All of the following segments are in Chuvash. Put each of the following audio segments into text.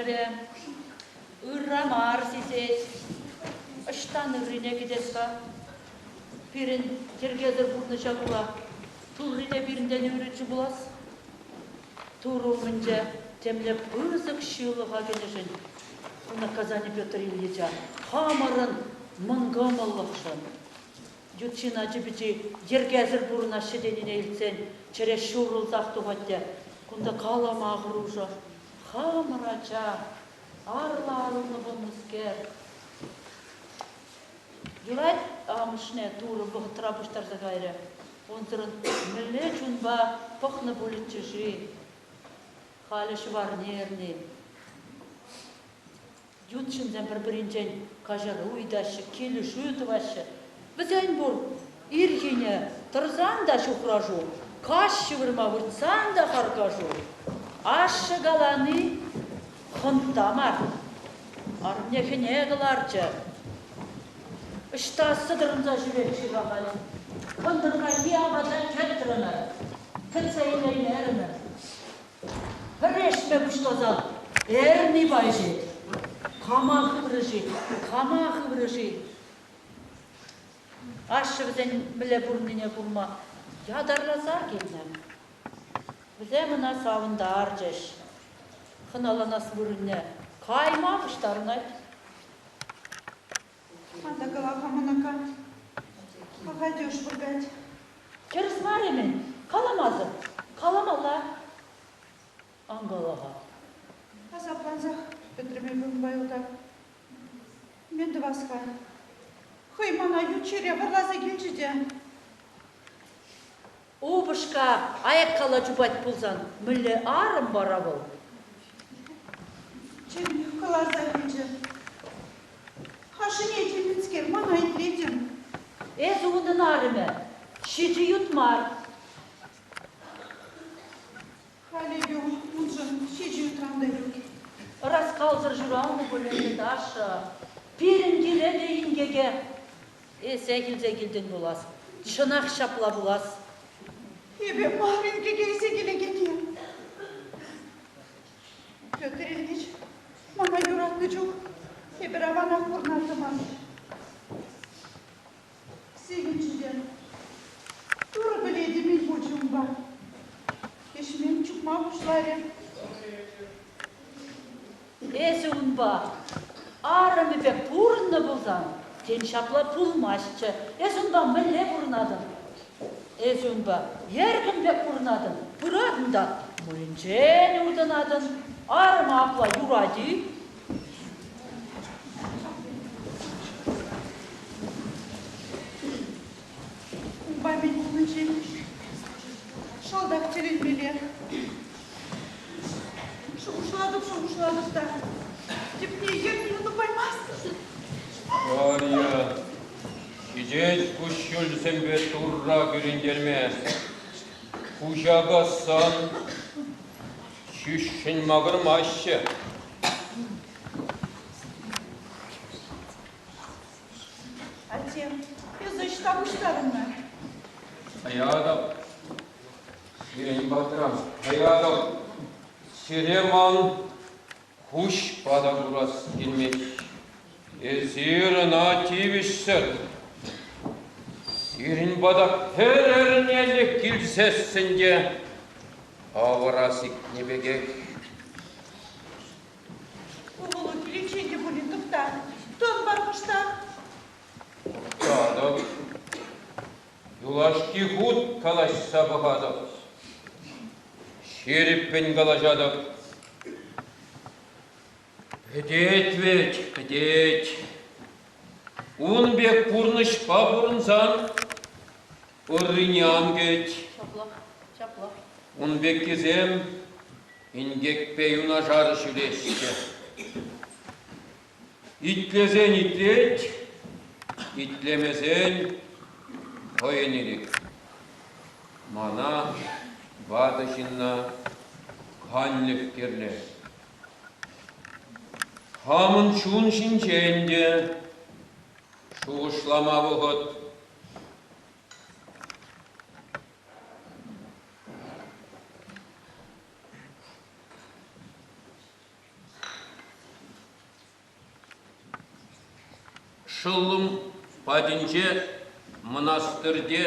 чӗре. Ырра мар сисет. Ӑҫтан ыррине кӗтес-ха? Пирӗн йӗркесӗр пурнӑҫа кура Туррине пирӗнтен ырӑччӗ пулас. Турӑ умӗнче темле пысӑк ҫылӑха кӗнӗшӗн наказани Петр Ильича хамӑрӑн мӑнкӑмӑллӑхшӑн ют ҫын ачи-пӑчи йӗркесӗр пурӑнаҫҫӗ тенине илтсен чӗре ҫурӑлсах тухать те кунта калама хӑрушӑ. Хамӑр ача, арлӑ-арӑмлӑ пулнӑскер. Юрать, амӑшне Турӑ вӑхӑтра пуҫтарса кайрӗ. Унсӑрӑн мӗнле чунпа пӑхнӑ пулӗччӗ-ши? Халӗ ҫӑварни эрни. Ют ҫынсем пӗр-пӗринчен каҫару ыйтаҫҫӗ, килӗшӳ тӑваҫҫӗ. Вӗсен пур ирхине тӑрсан та ҫухрашу, каҫ ҫывӑрма выртсан та харкашу. Ашшӗ калани хӑнтта мар, арӑмне хӗне кӑларчӗ. Ӑҫта сӑтӑрӑнса ҫӳрет-ши-ха халь? Кӑнтӑрлахи апата кӗтрӗмӗр, кӗтсе илеймерӗмӗр. Пӗрешме пуҫласан эрни пайши, кама хыврӗ-ши, кама хыврӗ-ши? Ашшӗ вӗсен мӗнле пурӑннине курма ятарласа килнӗ. Вӗсем ӑна савӑнтарчӗҫ. Хӑналанас вырӑнне кайма пуҫтарӑнать. Ан та кала-ха мӑнӑка. Ахаль те ӑш выртать. Тӗрӗс мар-и-мӗн? Каламасӑр. Каламалла. Ан кала-ха. Асаплансах пӗтрӗм эпӗ унпа йӑлтах. Мӗн тӑвас-ха? Хӑй мана ют ҫӗре вӑрласа килчӗ те. Упӑшка аяккалла чупать пулсан мӗнле арӑм вара вӑл? Чӗннех кӑларса килчӗ. Ашшӗне итлеменскер мана итлетӗн. Эсӗ унӑн арӑмӗ, ҫичӗ ют мар. Халӗ эпӗ уншӑн ҫичӗ ютран та ют. Ӑраскалсӑр ҫуралнӑ пуль ӗнтӗ Даша. Пирӗн киле те инкеке эсех илсе килтӗн пулас. Чӑнах ҫапла пулас. Эпӗ мар инкеке илсе килекене. Петр Ильич, мана юратнӑ чух эпир аванах пурӑнаттӑмӑр. Сивӗнчӗ те. Турӑ пӗлет-и мӗн пулчӗ унпа. Ӗҫмен чупма пуҫларӗ. Эсӗ унпа арӑмӗпе пурӑннӑ пулсан, тен, ҫапла пулмастчӗ. Эс унпа мӗнле пурӑнатӑн? Эсӗ унпа еркӗн пек пурӑнатӑн, пыратӑн та мулӗнчен уртӑнатӑн. Арӑма апла юрать-и? Унпа мӗн пулнинчен шалтах тӗлӗнмелле. Шухӑшлатӑп, шухӑшлатӑп та тӗпне йӗрне тупаймастӑп. Марья, ҫитет куҫҫульсемпе Турра кӳрентерме. Пуҫа кассан ҫӳҫшӗн макӑрмаҫҫӗ. Атте, эсӗ ӑҫта пуҫтарӑннӑ? Каятӑп. Сирӗн патра каятӑп. Сире ман куҫпа та курас килмест. Эсир ӑна тивӗҫсӗр. Сирӗн пата пӗр эрнелӗх килсессӗн те авӑра сикнӗ пекех. Ывӑлу киличчен те пулин тӑхта. Тӑн пар кӑштах. Тӑхтатӑп. Юлашки хут калаҫса пӑхатӑп. Ҫирӗппӗн калаҫатӑп. Пӗтет вӗт, пӗтет. Ун пек пурнӑҫпа пурӑнсан ыррине ан кӗт. Ҫаплах, ҫаплах. Ун пеккисем инкекпе юнашар ҫӳреҫҫӗ. Итлесен итлет, итлемесен хӑйӗн ирӗк. Мана, ватӑ ҫынна, канлӗх кирлӗ. Хамӑн чун ҫинчен те шухӑшлама вӑхӑт. Шӑллӑм патӗнче мӑнастирте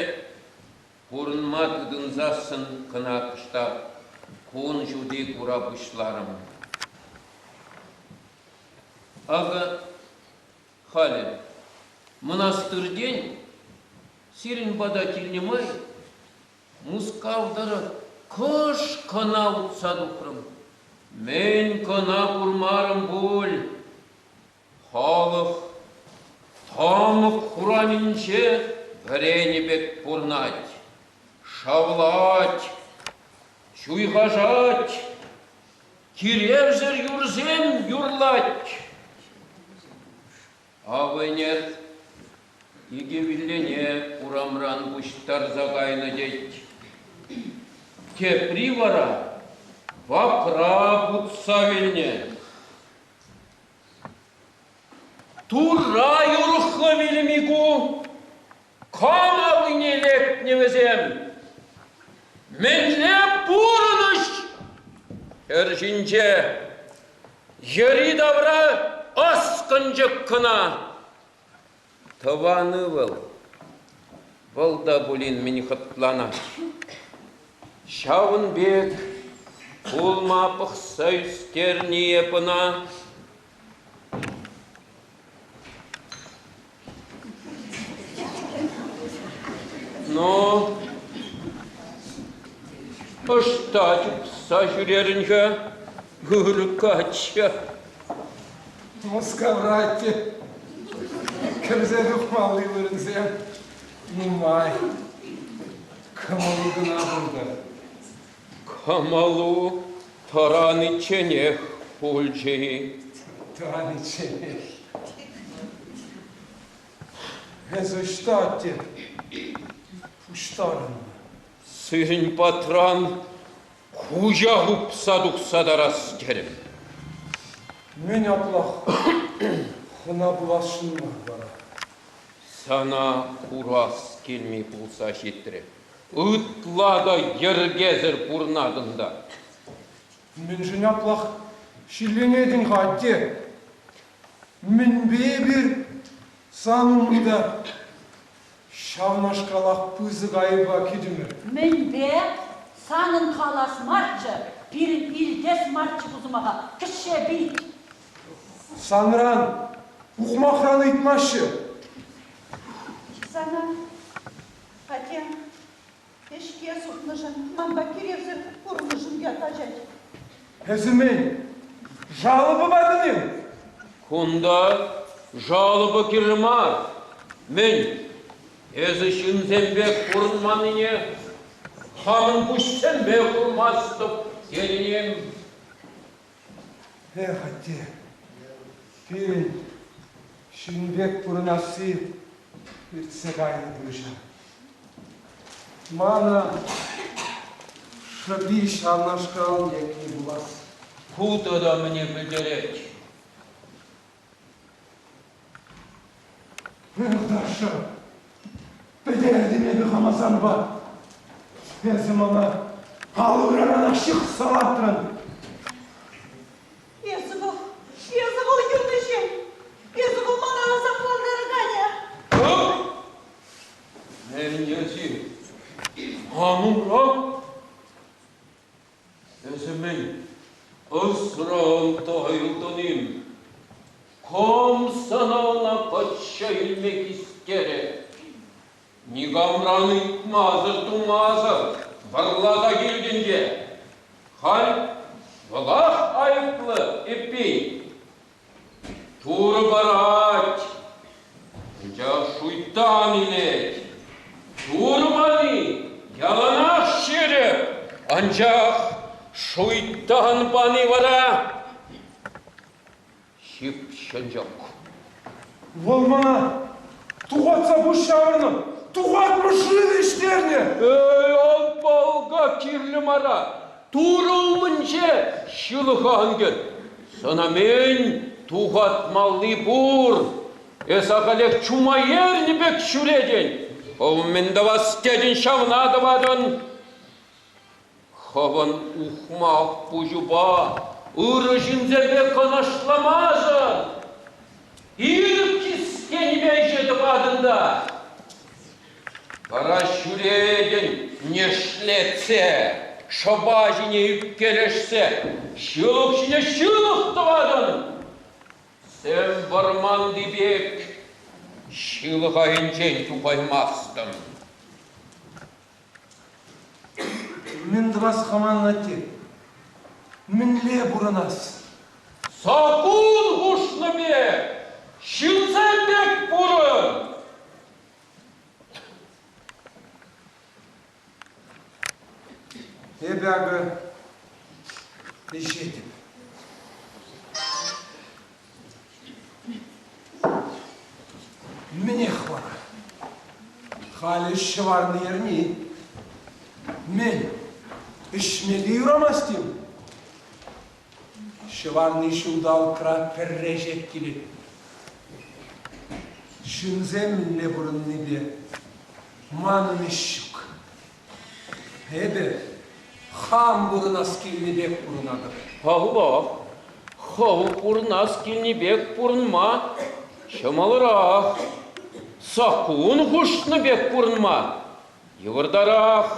пурӑнма тытӑнсассӑн кӑна кӑштах кун ҫути кура пуҫларӑм. Акӑ халӗ мӑнастиртен сирӗн пата килнӗ май Мускав тӑрӑх кӑш кӑна утса тухрӑм. Мӗн кӑна курмарӑм пуль. Халӑх тамӑк хуранӗнче вӗренӗ пек пурӑнать, шавлать, ҫуйхашать, киревсӗр юрсем юрлать. Ав ӗнер икӗ виллене урамран пуҫтарса кайнӑ тет. Тепри вара вакра путса вилнӗ. Турра юрӑхлӑ вилӗм-и ку? Кам аллине лекнӗ вӗсем? Мӗнле пурӑнӑҫ хӗр ҫинче йӗри-тавра аскӑнчӑк кӑна. Тӑван ывӑл, вӑл та пулин мӗн хӑтланать. Ҫавӑн пек пулма пӑхса ӳстерни эп ӑна. Ну, ӑҫта чупса ҫӳрерӗн-ха, ырӑ каччӑ? Мускавра атте кӗрсе тухмалли вырӑнсем нумай. Кӑмӑлу кӑна пултӑр. Кӑмӑлу тӑраничченех пулчӗ-и? Тӑраничченех. Эс ӑҫта, атте? Пуҫтарӑннӑ. Сирӗн патран куҫа хупса тухса тарас терӗм. Мӗн аплах хӑна пуласшӑн мар вара? Сана курас килми пулса ҫитрӗ. Ытла та йӗркесӗр пурӑнатӑн та. Мӗншӗн аплах ҫилленетӗн-ха, атте? Мӗнпе эпир сан умӑнта ҫавнашкалах пысӑк айӑпа кӗтӗмӗр? Мӗнпе? Санӑн калас марччӗ, пирӗн илтес марччӗ ку сӑмаха, кӗҫҫе пит. Санран, ухмахран ыйтмаҫҫӗ. Сана, атте, ӗҫке сутнӑшӑн, манпа киревсӗр пурӑннӑшӑн ятлаҫать. Эсӗ мӗн, жалоба патӑн-им? Кунта жалоба кирлӗ мар. Мӗн, эсӗ ҫынсемпе пурӑнманнине хамӑн куҫсемпе курмастӑп тетӗн-им? Эх, атте, пирӗн ҫын пек пурӑнасси иртсе кайнӑ пуҫа. Мана шӑпи ҫавнашкал лекнӗ пулас. Ку тата мӗне пӗлтерет? Эх, Даша, пӗтертӗм эпӗ хама санпа. Эсӗ мана алӑранах ҫыхса лартрӑн. Эсӗ вӑл, эсӗ вӑл ют ҫын. Эсӗ вӑл мана асаплантараканӗ. Мӗн эсир? Ман умра? Эсӗ мӗн, ӑсран тайӑлтӑн-им? Кам сана ӑна качча илме хистерӗ? Никамран ыйтмасӑр-тумасӑр вӑрласа килтӗн те, халь вӑлах айӑплӑ эппин. Турӑ парать, анчах шуйттан илет. Турӑ пани яланах ҫирӗп, анчах шуйттан пани вара ҫыпҫӑнчӑк. Вӑл мана тухатса пуҫ ҫавӑрнӑ, тухатмӑш шыв ӗҫтернӗ. Эй, алпалка кирлӗ мара, Турӑ умӗнче ҫылӑха ан кӗр. Сана мӗн тухатмалли пур? Эс ахалех чума ернӗ пек ҫӳретӗн. Хӑв мӗн тӑвас тетӗн, ҫавна тӑватӑн. Хӑвӑн ухмах пуҫупа ырӑ ҫынсемпе канашламасӑр ирӗк хистенипе. тӑватӑн та вара ҫӳретӗн нӗшлетсе, шӑпа ҫине ӳпкелешсе, ҫылӑх ҫине ҫылӑх тӑватӑн. Сӗм вӑрманти пек ҫылӑх айӗнчен тухаймастӑн. Мӗн тӑвас-ха манӑн атте? Мӗнле пурӑнас? Саккун хушнӑ пек, ҫынсем пек пурӑн! Эпӗ акӑ ӗҫетӗп. Мӗнех вара? Халӗ ҫӑварни эрни. Мӗн, ӗҫмелли юрамасть-им? Ҫӑварни ҫулталӑкра пӗрре ҫеҫ килет. Ҫынсем мӗнле пурӑннипе манӑн ӗҫ ҫук. Эпӗ хам пурӑнас килнӗ пек пурӑнатӑп. Паллах, хӑв пурӑнас килнӗ пек пурӑнма ҫӑмӑлрах. Саккун хушнӑ пек пурӑнма йывӑртарах.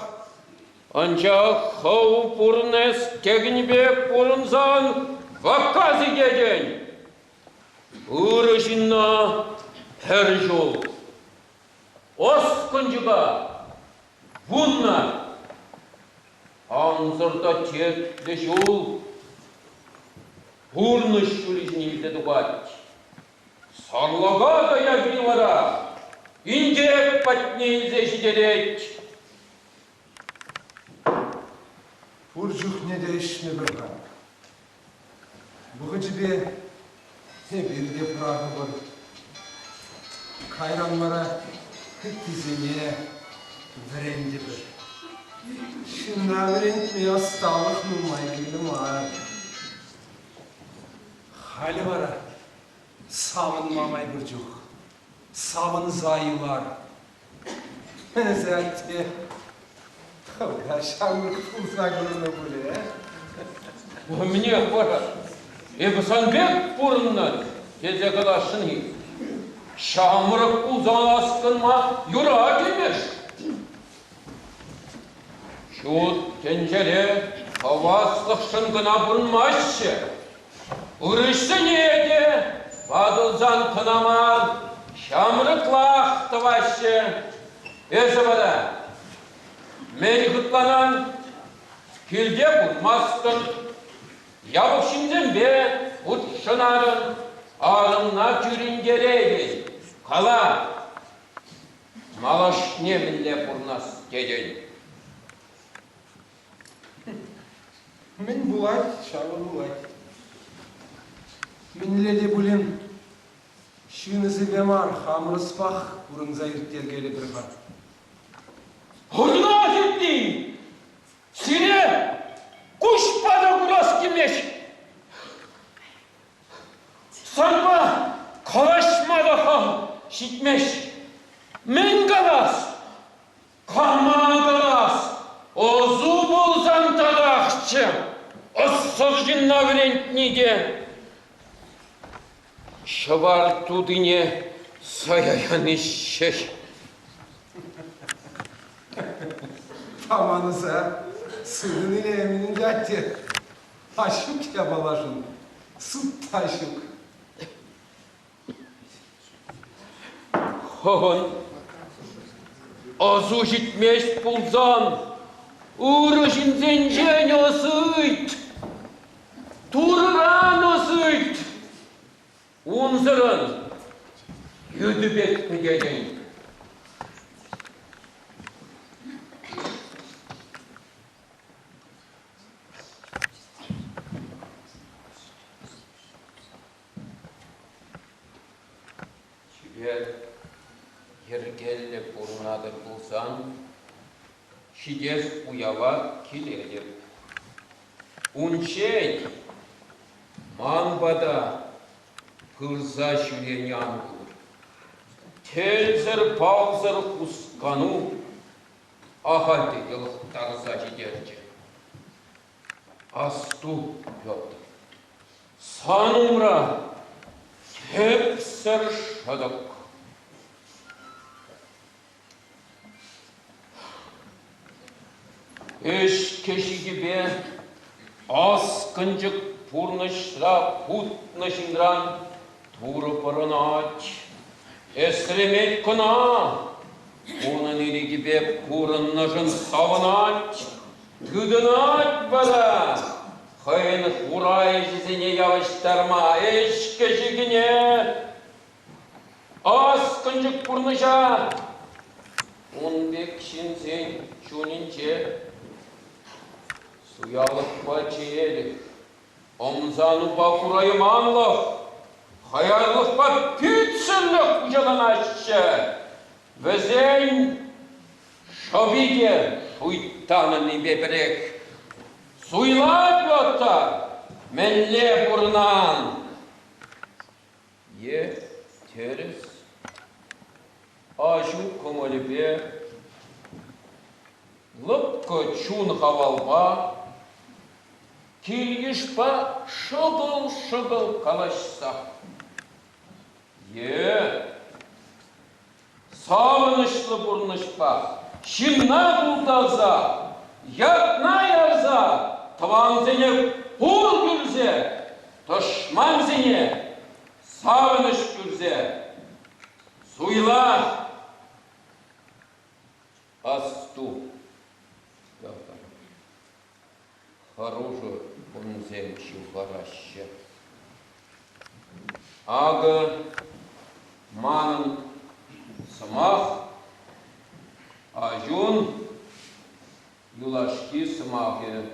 Анчах хӑв пурӑнас текӗн пек пурӑнсан вакка сикетӗн. Ырӑ ҫынна пӗр ҫул Ӑскӑнчӑка вуннӑ ансӑр та тертлӗ ҫул пурнӑҫ ҫулӗ ҫине илсе тухать. Сарлака та яки вара инкек патне илсе ҫитерет. Пур чухне те ӗҫмӗпӗр-ха. Вӑхӑчӗпе эпир те пӑрахӑпӑр. Кайран вара ыттисене вӗрентӗпӗр. Ҫынна вӗрентме ӑсталӑх нумай кирлӗ мар. Халӗ вара савӑнма май пур чух савӑнса юлар. Эсӗ, атте, хӑвна ҫамрӑк пулса курнӑ пулӗ, э? Мӗнех вара, эпӗ сан пек пурӑннӑ, тесе каласшӑн-и? Ҫамрӑк пулсан аскӑнма юрать имӗш. Ҫут тӗнчере хаваслӑхшӑн кӑна пурӑнмаҫҫӗ. Ырӑҫсене те ватӑлсан кӑна мар, ҫамрӑклах тӑваҫҫӗ. Эсӗ вара мӗн хӑтланан? Килте пулмастӑн, япӑх ҫынсемпе хутшӑнатӑн, арӑмна кӳрентеретӗн. Кала, малашне мӗнле пурӑнас тетӗн? Мӗн пулать, ҫавӑ пулать. Мӗнле те пулин ҫынӑсемпе мар, хамӑр ӑспах пурӑнса ирттеркелӗпӗр-ха. Хӑрна хӗртни! Сире куҫпа та курас килмест! Санпа калаҫма та хал ҫитмест. Мӗн калас? Кама калас? Ӑсу пулсан татахчӗ. Ӑссӑр ҫынна вӗрентни те ҫӑвар тутине сая яни ҫеҫ. Таманӑса сутӑн илеймӗн ӗнтӗ атте. А ҫук япалашӑн суд та ҫук. Хӑвӑн ӑсу ҫитмест пулсан ырӑ ҫынсенчен ӑс ыйт, Турӑран ӑс ыйт. Унсӑрӑн йытӑ пек пӗтетӗн. Чипер, йӗркеллӗ пурӑнатӑр пулсан ҫитес уява килетӗп. Унччен ман пата пырса ҫӳрени ан пултӑр. Тӗлсӗр-палсӑр хускану ахаль те йӑлӑхтарса ҫитерчӗ. Асту, Петр, сан умра тӗпсӗр шӑтӑк. Ӗҫкӗ-ҫикӗпе аскӑнчӑк пурнӑҫра путнӑ ҫынран Турӑ пӑрӑнать. Эсремет кӑна унӑн ирӗкӗпе пурӑннӑшӑн савӑнать, тытӑнать вара хӑйӗн хура ӗҫӗсене явӑҫтарма ӗҫкӗ-ҫикӗне, аскӑнчӑк пурнӑҫа. Ун пек ҫынсен чунӗнче суялӑхпа чеелӗх, ӑмсанупа курайманлӑх, хаярлӑхпа пӳтсӗрлӗх хуҫаланаҫҫӗ. Вӗсен шӑпи те шуйттанӑннипе пӗрех. Суйлать вӑт мӗнле пурӑнан? Е тӗрӗс, аҫу кӑмӑлӗпе, лӑпкӑ чун-хавалпа, кил-йышпа шӑкӑл-шӑкӑл калаҫса. Е савӑнӑҫлӑ пурнӑҫпа ҫынна култарса, ятна ярса, тӑвансене хур кӳрсе, тӑшмансене савӑнӑҫ кӳрсе суйла. Асту, Петр, хӑрушӑ кунсем ҫывхараҫҫӗ. Акӑ манӑн сӑмах, аҫун юлашки сӑмахӗ.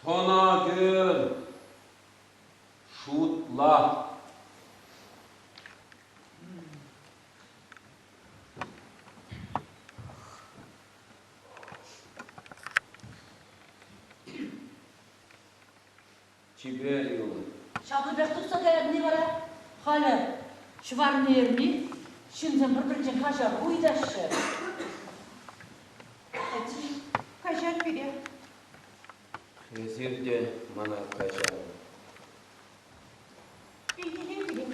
Тӑна кӗр, шутла. Чипер юл. Ҫаплипех тухса каятни вара? Халӗ ҫӑварни эрни, ҫынсем пӗр-пӗринчен каҫару ыйтаҫҫӗ. Атте, каҫар пире. Эсир те мана каҫарӑр. Пехиле пире.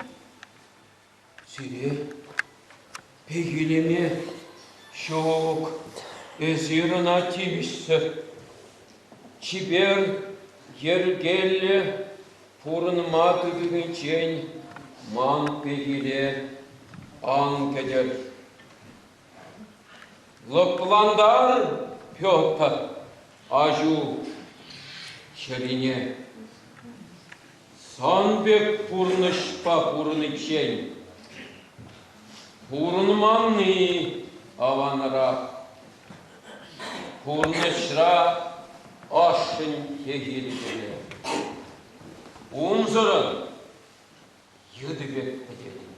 Сире пехилеме ҫук, эсир ӑна тивӗҫсӗр. Чипер, йӗркеллӗ пурӑнма тытӑниччен ман пехиле ан кӗтӗр. Лӑплантар, Петр, аҫу чӗрине. Сан пек пурнӑҫпа пурӑниччен пурӑнманни аванрах. Пурнӑҫра ашшӗн техӗлӗ кӗрет. Унсӑрӑн йытӑ пек пӗтетӗн.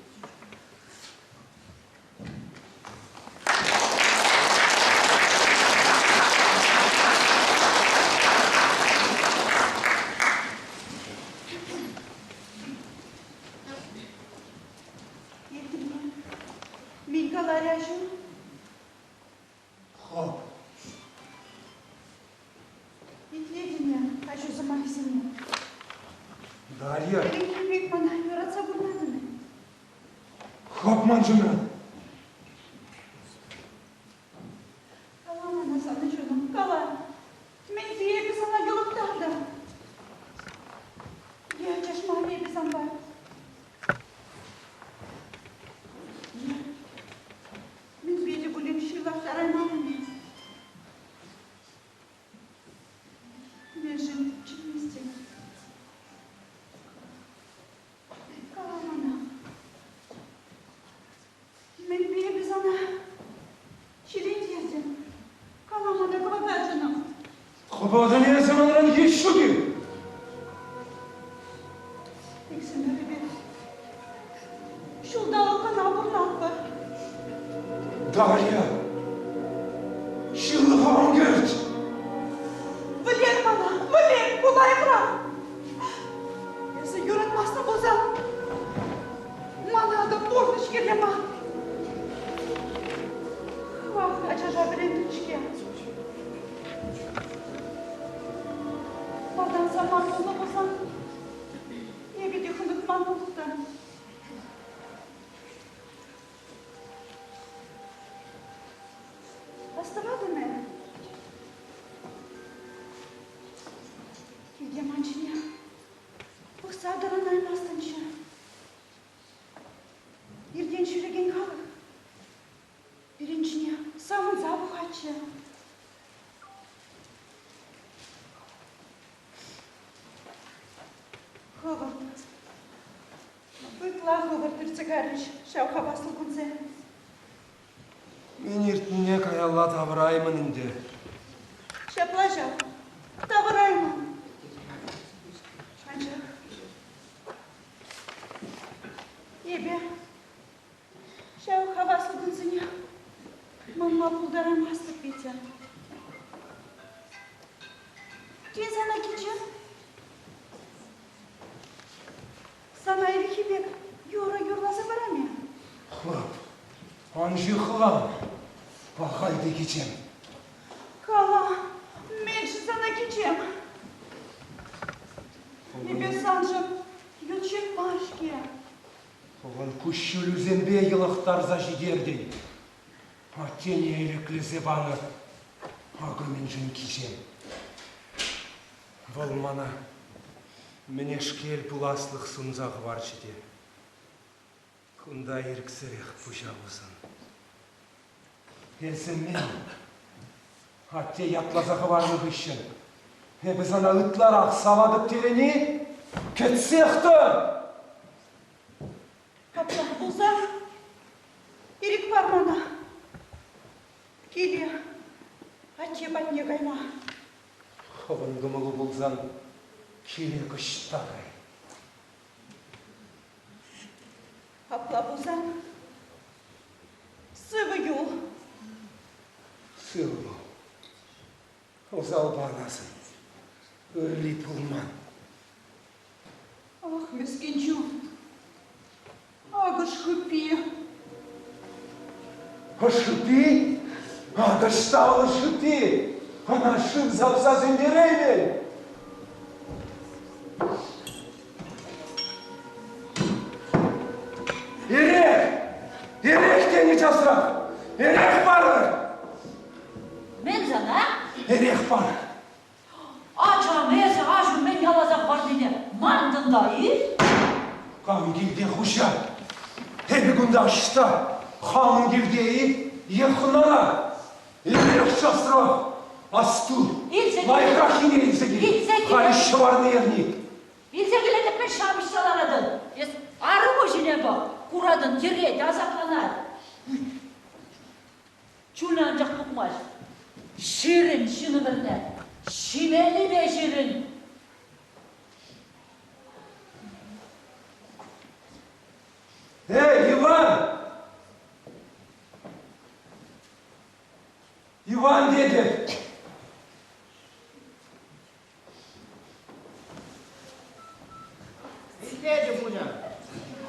Илтӗнме. Мӗн каларӗ аҫу? Хоп. Итлетӗн-и аҫу сӑмахӗсене? Дарья. Ӗлӗкхи пек мана юратса пурӑнатӑн-и? Хоп ман ҫумра. Кала мана санӑн чунӑм, кала. Мӗнпе эпӗ сана йӑлӑхтартӑм? Е ачаш мар эпӗ санпа? Мӗнпе те пулин ҫырлахтараймарӑм-и? Мӗншӗн чӗнместӗн? Кала мана. Мӗнпе эпӗ сана ҫилентертӗм? Кала мана, кӑвакарчӑнӑм. Хӑпатӑн эсӗ манран е ҫук-и? Иксӗмӗр эпир ҫулталӑк кӑна пурӑнатпӑр. Дарья, ҫылӑха ан кӗрт. Вӗлер мана, вӗлер, пулаймран. Эсӗ юратмастӑн пулсан, мана та пурнӑҫ кирлӗ мар. Хӑвах ачаша вӗрентӗн-ҫке. Малтан саман пулнӑ пулсан, эпӗ те хӑнӑхман пулӑттӑм. Астӑватӑн-и? Килте ман ҫине пӑхса тӑранаймастӑнччӗ. Иртен ҫӳрекен халӑх пирӗн ҫине савӑнса пӑхатчӗ. Хӑвӑрт, ытла хӑвӑрт иртсе кайрӗҫ ҫав хаваслӑ кунсем. Мӗн иртнине каялла тавӑраймӑн ӗнтӗ. Ҫапла ҫав, тавӑраймӑн. Анчах эпӗ ҫав хаваслӑ кунсене манма пултараймастӑп, Петя. Тен, сана кичем? Сана ирхи пек юрӑ юрласа парам-и? Хлап, ан ҫыхлан, ахаль те кичем. Кала, мӗншӗн сана кичем? Эпӗ саншӑн ют ҫын мар-ҫке. Хӑвӑн куҫҫулӗсемпе йӑлӑхтарса ҫитертӗн. Аттене элеклесе панӑ акӑ мӗншӗн кичем. Вӑл мана мӗнешкел пуласлӑх сунса хӑварчӗ те кунта ирӗксӗрех пуҫа усӑн. Эсӗ мӗн? Атте ятласа хӑварнӑ хыҫҫӑн эпӗ сана ытларах саватӑп терӗн-и? Кӗтсех тӑр! Капла пулсан ирӗк пар мана киле атте патне кайма. Хӑвӑн кӑмӑлу пулсан кирек ӑҫта кай. Апла пулсан сывӑ юл. Сывӑ пул. Усалпа ан асӑн. Ырри пулман. Ах, мӗскӗн чун. Акӑш хыппи. Ӑш хыппи? Акӑш ӑш хыппи! Ӑна шыв сапса сӳнтереймӗн! Эрех! Эрех тенӗ часрах! Эрех парӑр! Мӗн сана? Эрех парӑр! Ачам, эсӗ аҫу мӗн каласа хӑварнине мантӑн та-и? Кам килте хуҫа? Эпӗ кунта ӑҫта? Хамӑн килте-и е хӑнара? Эрех часрах! Асту, лайӑхраххине илсе кил. Халӗ ҫӑварни эрни. Илсе килетӗп пек ҫапӑҫса ларатӑн. Эс арӑму ҫине пӑх, куратӑн, йӗрет, асапланать. Чунӗ анчах тухмасть. Ҫирӗн ҫын ӗмӗрне, ҫимеллипе ҫирӗн. Эй, Иван! Иван тетӗп! Итлетӗп, хуҫа.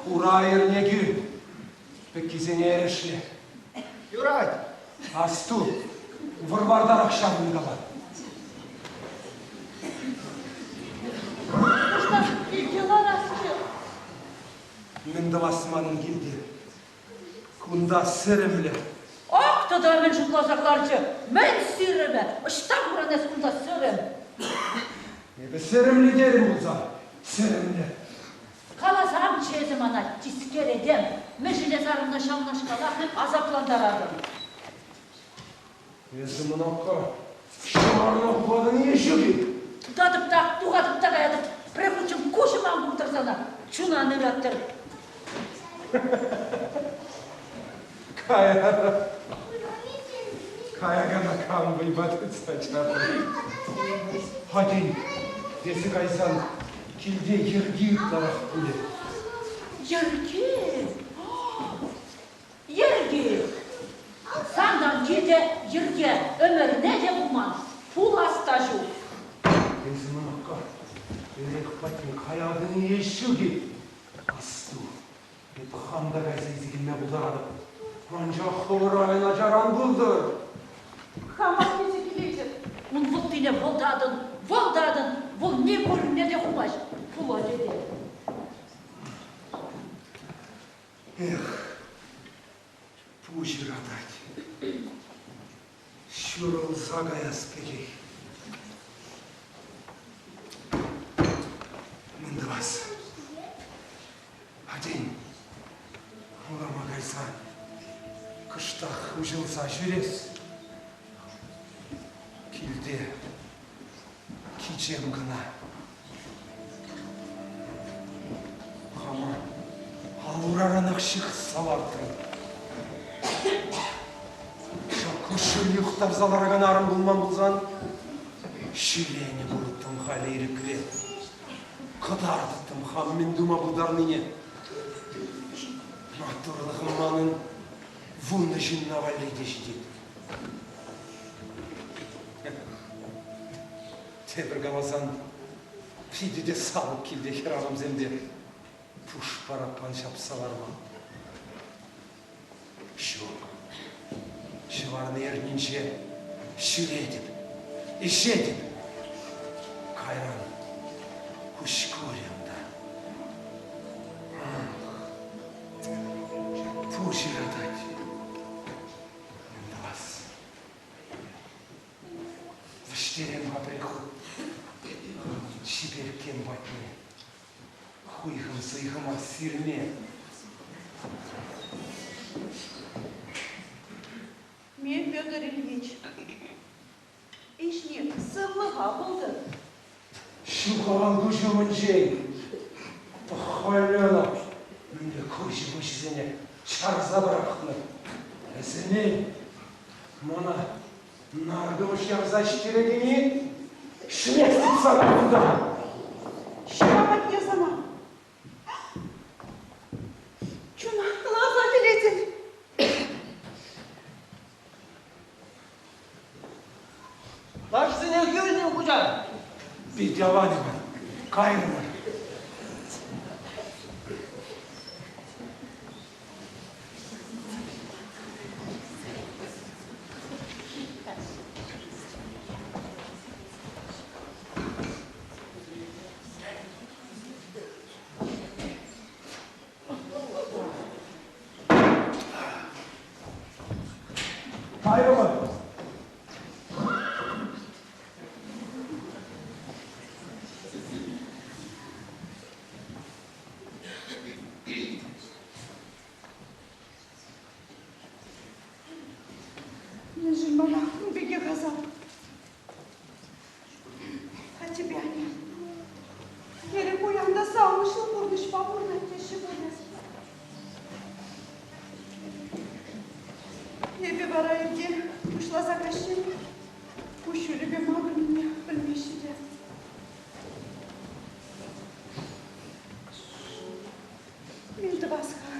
Хура эрнекӳ пӗккисене эрешле. Юрать. Асту, вӑр-вартарах ҫаврӑнкала. Кӑштах килте ларасчӗ. Мӗн тӑвас манӑн килте? Кунта сӗрӗмлӗ. Ак тата мӗн шутласа кӑларчӗ? Мӗн сӗрӗмӗ? Ӑҫта куран эс кунта сӗрӗм? Эпӗ сӗрӗмлӗ терӗм пулсан, сӗрӗмлӗ. Каласамччӗ эсӗ мана, тискер этем, мӗншӗн эс арӑмна ҫавнашкалах асаплантаратӑн? Эсӗ мӑнакка, ҫӑварна хупатӑн-и ҫук-и? Тытатӑп та, тухатӑп та каятӑп. Пӗр хутчен куҫӑм ан куртӑр сана, чуна ан ыраттӑр. Кая. Каякана кам вӑйпа тытса чарнӑ? Хатӗн, тесе кайсан килте йӗрки ытларах пулӗ. Йӗрки? Йӗрки! Сантан килте йӗрке ӗмӗрне те пулман, пулас та ҫук. Эсӗ мӑнукка, эрех патне каятӑн-и е ҫук-и? Асту, эп хам та кайса илсе килме пултаратӑп. Анчах хӑвӑра начар ан пултӑр. Хамах илсе килетӗп. Ун вӑттине вӑлтатӑн, вӑлтатӑн, вӑл ним вырӑнне те хумасть, пулать этем. Эх, пуҫ ыратать. Ҫурӑлса каяс пекех. Уҫӑлса ҫӳрес. Килте кичем кӑна. Хама ал-ураранах ҫыхса лартрӑм. Ҫак куҫҫуль юхтарса ларакан арӑм пулман пулсан, ҫӳренӗ пулӑттӑм халӗ ирӗкре. Кӑтартӑттӑм хам мӗн тума пултарнине. Маттурлӑхӑм манӑн вунӑ ҫынна валли те ҫитет. Тепӗр каласан, питӗ те савӑк килте хӗрарӑмсемпе пуш параппан ҫапса ларма. Ҫук, ҫӑварни эрнинче ҫӳретӗп, ӗҫетӗп. Кайран куҫ курӗ унта. Ах, пуҫ ыратать. Мӗн тӑвас? Вӗҫтерем-ха пӗрех чиперккем патне. Хуйхӑм-суйхӑма сирме. Ме, Петр Ильич, ӗҫни сывлӑха пултӑр. Ҫухалан куҫ умӗнчен пӑх-халь ӑна мӗнле куҫӗ-пуҫӗсене чарса пӑрахнӑ. Вӗсене мана наркӑмӑш ярса ҫитерекене ҫӗнех тытса кунта. Ҫӑва патне сана. Чуна кӑларса килетӗн. Лашсене кӳлнӗ хуҫа. Пит аван Иван, кайрӑмӑр. Кайрӑмӑр. Мӗншӗн мана ун пекех асап? Аттепе анне. Терӗ пуян та савӑнӑҫлӑ пурнӑҫпа пурӑнать теҫҫӗ пулӗ. Эпӗ вара ирте пуҫласа каҫчен куҫҫулӗпе макӑрнине пӗлмеҫҫӗ те. Мӗн тӑвас-ха?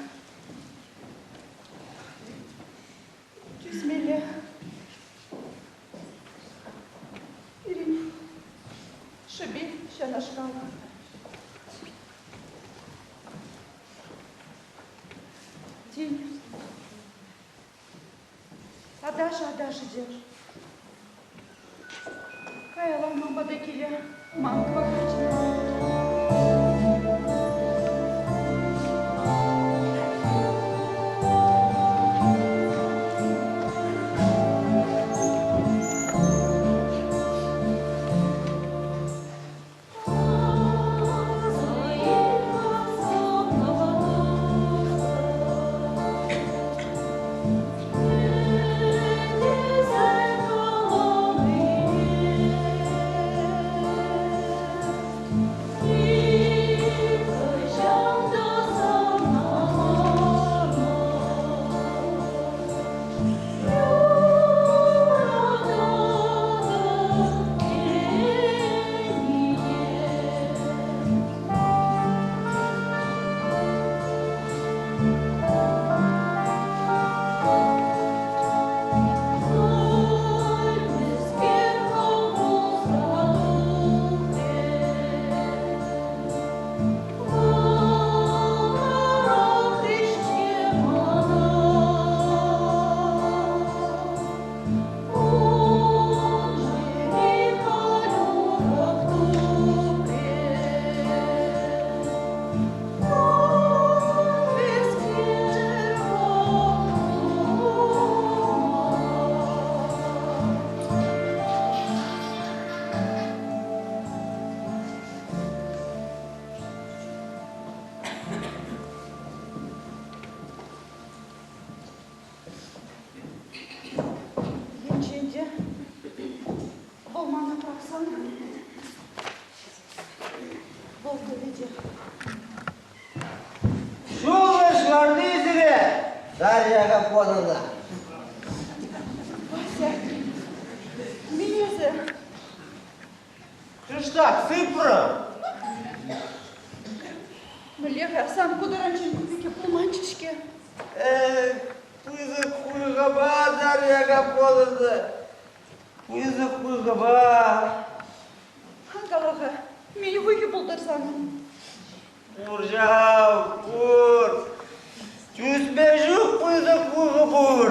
Тӳсмелле. Пирӗн шӑпи ҫавнашкал. Тен, аташа аташӗ те. Каялла ман пата киле ман кӑвакарчӑн. Дарья Гапоновна. Вася, мӗн эсӗ? Кӑштах сыпрӑм. Мӗнле-ха сан ку таранччен ку пекки пулманччӗ-ҫке? Пысӑк хуйхӑпа, Дарья Гапоновна. Пысӑк хуйхӑпа. Ан кала-ха, мӗн хуйхи пултӑр санӑн? Пур ҫав, пур. Тӳсме ҫук пысӑк хуйхӑ пур.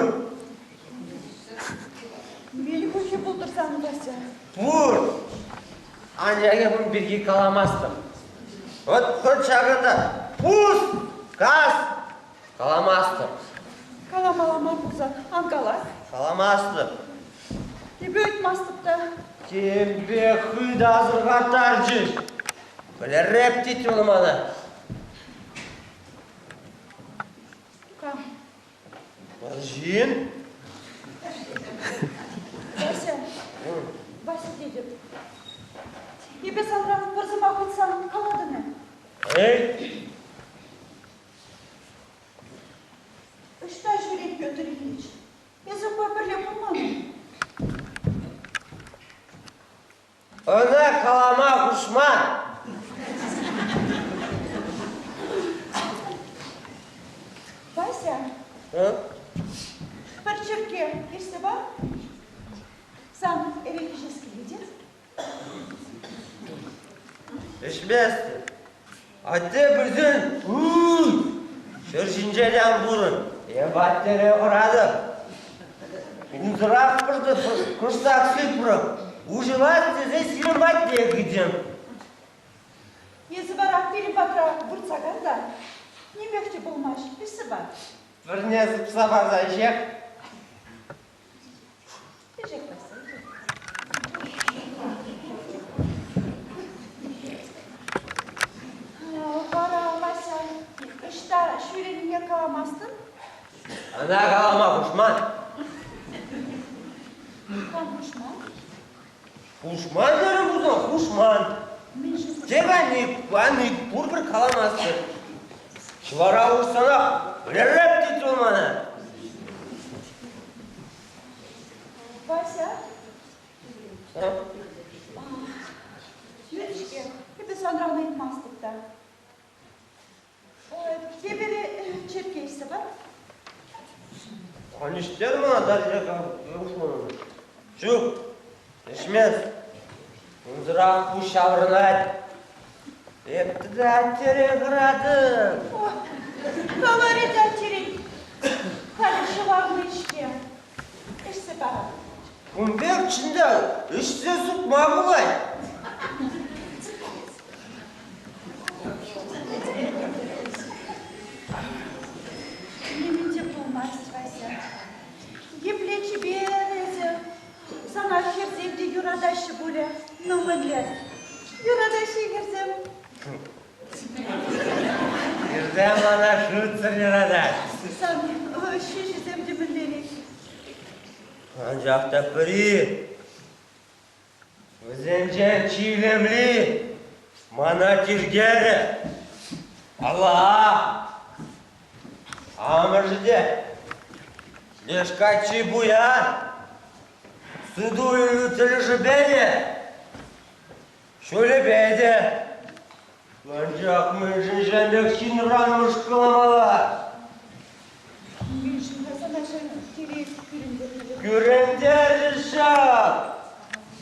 Мӗн хуйхи пултӑр санӑн, Вася? Пур. Анчах эп ун пирки каламастӑп. Вот хӑть ҫакӑнта пус, кас каламастӑп. Каламалла мар пулсан ан кала. Каламастӑп. Эпӗ ыйтмастӑп та. Тем пек хытӑ асӑрхаттарчӗҫ. Вӗлереп тет вӑл мана. Кам? Арҫын. Вася, Вася тетӗп. Эпӗ санран пӗр сӑмах ыйтсан калатӑн-и? Эй! Ӑҫта ҫӳрет Петр Ильич? Эсӗ унпа пӗрле пулман-и? Ӑна калама хушман. Вася, пӗр черкке ӗҫсе пар. Сан эрех ӗҫес килет-и? Ӗҫместӗп. Атте пӗлсен, ҫӗр ҫинче те ан пурӑн. Эп аттере хӑратӑп. Унсӑрах кӑштах сыпрӑм. Уҫӑлас тесе сирӗн патне кӗтӗм. Эсӗ вара пирӗн патра выртса кан та, нимех те пулмасть, ӗҫсе пар. Пӗрне сыпса парса ӗҫех. Ӗҫех, Вася, ӗҫех. Вара, Вася, ӑҫта ҫӳренине каламастӑн? Ӑна калама хушман. Кам хушман? Хушман терӗм пулсан, хушман. Мӗншӗн? Тек ани, ани пурпӗр каламастӑп. Ҫӑвара уҫсанах вӗлереп тет вӑл мана. Вася? Юрӗ-ҫке, эпӗ санран ыйтмастӑп та. Тепӗр черкке ӗҫсе пар. Ан ӗҫтер мана, Дарья хушман. Ҫук, ӗҫмест. Унсӑрах пуҫ ҫаврӑнать. Эп тата аттере хӑратӑп. Каларӗ те аттерен. Халӗ ҫӑварни-ҫке. Ӗҫсе парам. Кун пек чӑн та ӗҫсе сутма пулать. Нимӗн те пулмасть, Вася. Епле чипер эсӗ. Сана хӗрсем те юратаҫҫӗ пулӗ. Ну, мӗнле? Юратаҫҫӗ хӗрсем. Хӗрсем мана шутсӑр юратаҫҫӗ. Сан ҫӳҫӗсем те мӗнлерех. Анчах та пӗри вӗсенчен чи илемли мана тиркерӗ. Алла! Амӑшӗ те леш каччи пуян, суту-илӳ тӗлӗшӗпе те, ҫулӗпе те. Анчах мӗншӗн ҫав пек ҫынран мӑшкӑламалла? Мӗншӗн-ха сана ҫав тери кӳрентернӗ? Кӳрентерчӗ ҫав!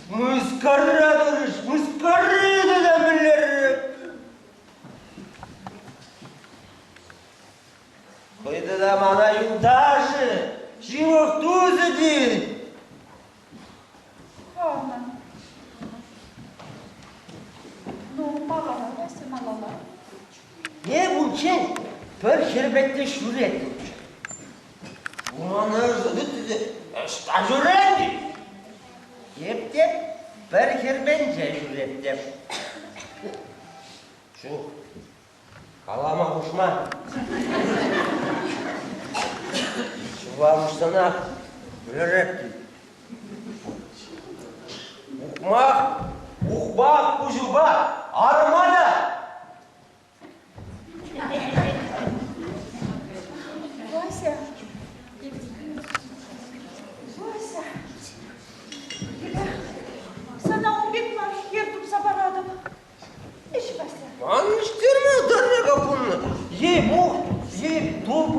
Мыскара турӗҫ, мыскари тата мӗнлерех! Хӑй тата мана юлташӗ, ҫывӑх тусӗ тет. Хавнӑ. Ну, малалла, Вася, малалла. Эп унччен пӗр хӗр патне ҫӳреттӗмччӗ. Мана ӑҫта ҫӳрен? Эп те пӗр хӗрпенче ҫӳреттӗм. Ҫук, калама хушман. Ҫула уҫсанах вӗлереп тет. Ухмах, ухмах куҫупа арӑма та! Вася.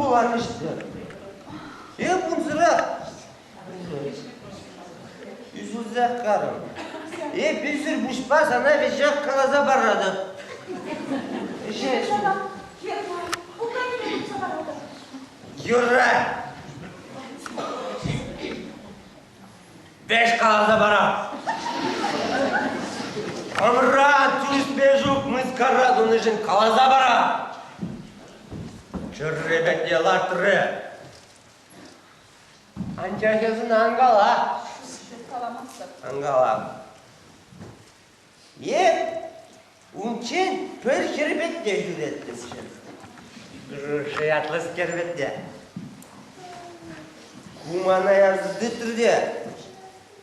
вӑл ан ӗҫтӗр. Эп унсӑрах ӳсӗлсех карӑм. Эп ӳсӗр пуҫпа сана веҫех каласа паратӑп. Ӗҫе. Юра! Веҫ каласа парам. Хамра тӳсме ҫук мыскара тунишӗн каласа парам. Чӗрре пекне лартрӗ. Анчах эс ӑна ан кала. Каламастӑп. Ан кала. Эп унччен пӗр хӗрпетне ҫӳреттӗмччӗ. Груша ятлӑскер-вӗт Ку мана ярса тытрӗ те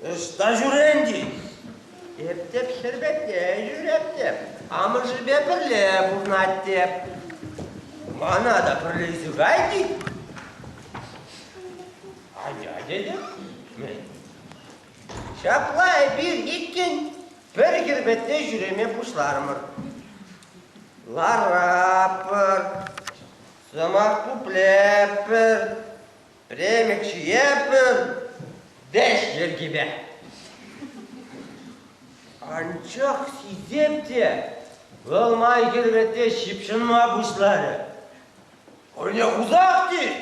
ӑҫта ҫӳрен тет. Эп теп хӗрпетне ҫӳреп теп, амӑшӗпе пӗрле пурӑнать теп. Мана та пӗрле илсе кай тет. Атя тетӗп. Мӗн? Ҫапла эпир иккӗн пӗр хӗрпетре ҫӳреме пуҫларӑмӑр. Ларатпӑр, сӑмах пуплетпӗр, премӗк ҫиетпӗр, вӗҫ йӗркипе. Анчах сисеп те вӑл май хӗрпетре ҫыпҫӑнма пуҫларӗ. Хӑйне хусах тет.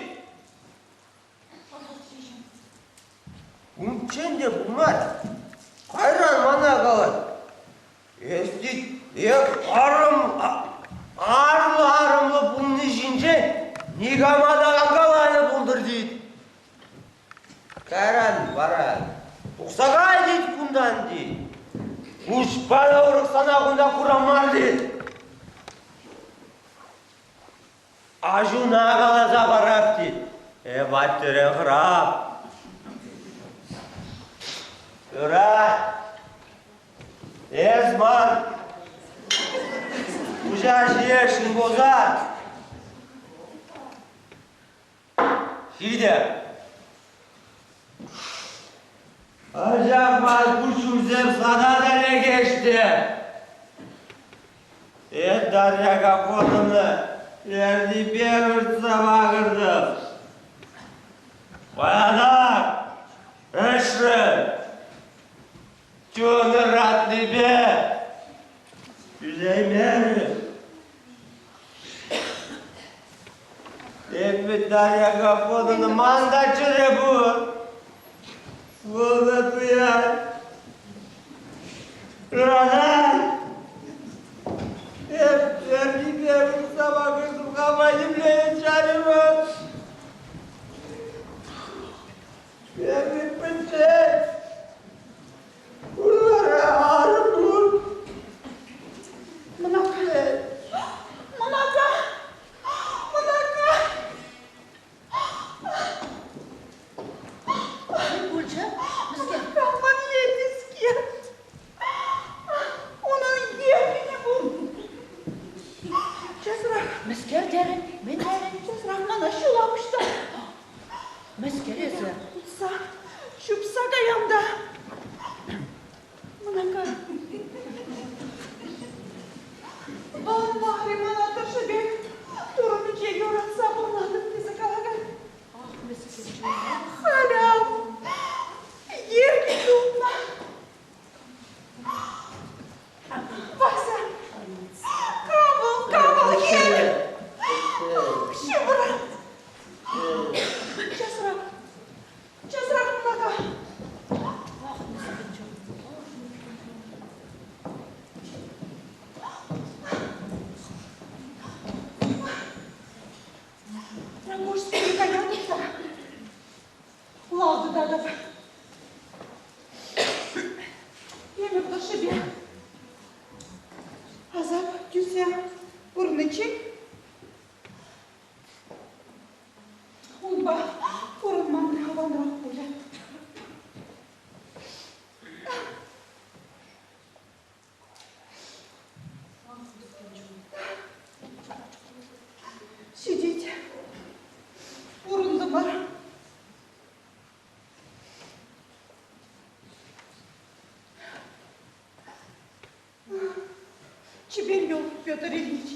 Унччен те пулмасть, кайран мана калать. Эс тет, эп арӑм, арлӑ-арӑмлӑ пулни ҫинчен никама та ан каланӑ пултӑр тет. Кайран вара тухса кай тет кунтан тет. Куҫпа та урӑх сана кунта курам мар тет. Аҫуна каласа парап тет. Эп аттерен хӑрап. Ыра, эс ман пуҫа ҫиесшӗн пулсан, ҫитӗ. Анчах ман куҫҫульсем сана та лекеҫҫӗ. Эп Дарья Гапоновна эрнипе выртса макӑртӑм. Паянах ӗҫрӗм. Чун ыратнипе тӳсеймерӗм. Эпӗ Дарья Гапоновна ман та чӗре пур. Вӑл та туять. Ыратать. Эп эрнипе выртса макӑртӑм, хама нимле чарӑмӑн. Эпӗ пӗччен. Урлара арӑм пур. Мӑнака. Мӑнака. Мӑнака. Мӗн пулчӗ? Мӗскер? Мӗнле тискер. Унӑн еркӗнӗ пур. Часрах. Мӗскер терӗн? Мӗн терӗн? Часрах мана ҫула уҫса. Мӗскер эсӗ? Утса, чупса каям та. Мӑнака. Вӑл мар-и мана тӑршшӗпех Турӑ юратса пурӑнатӑп тесе калакан. Ах, мӗскер чунна. Халям, еркӗн тупнӑ. Вася, кам вӑл, кам вӑл хӗр? Ҫывӑрать. Часрах, часрах мӑнака. Ах, мӗскер чун. Ракушские каятӑп та лав тытатӑп. Ӗмӗр тӑршшӗпе асап тӳссе пурӑниччен унпа пурӑнман аванрах пулӗ. Ҫитет. Пурӑнтӑмӑр. Чипер юл, Петр Ильич.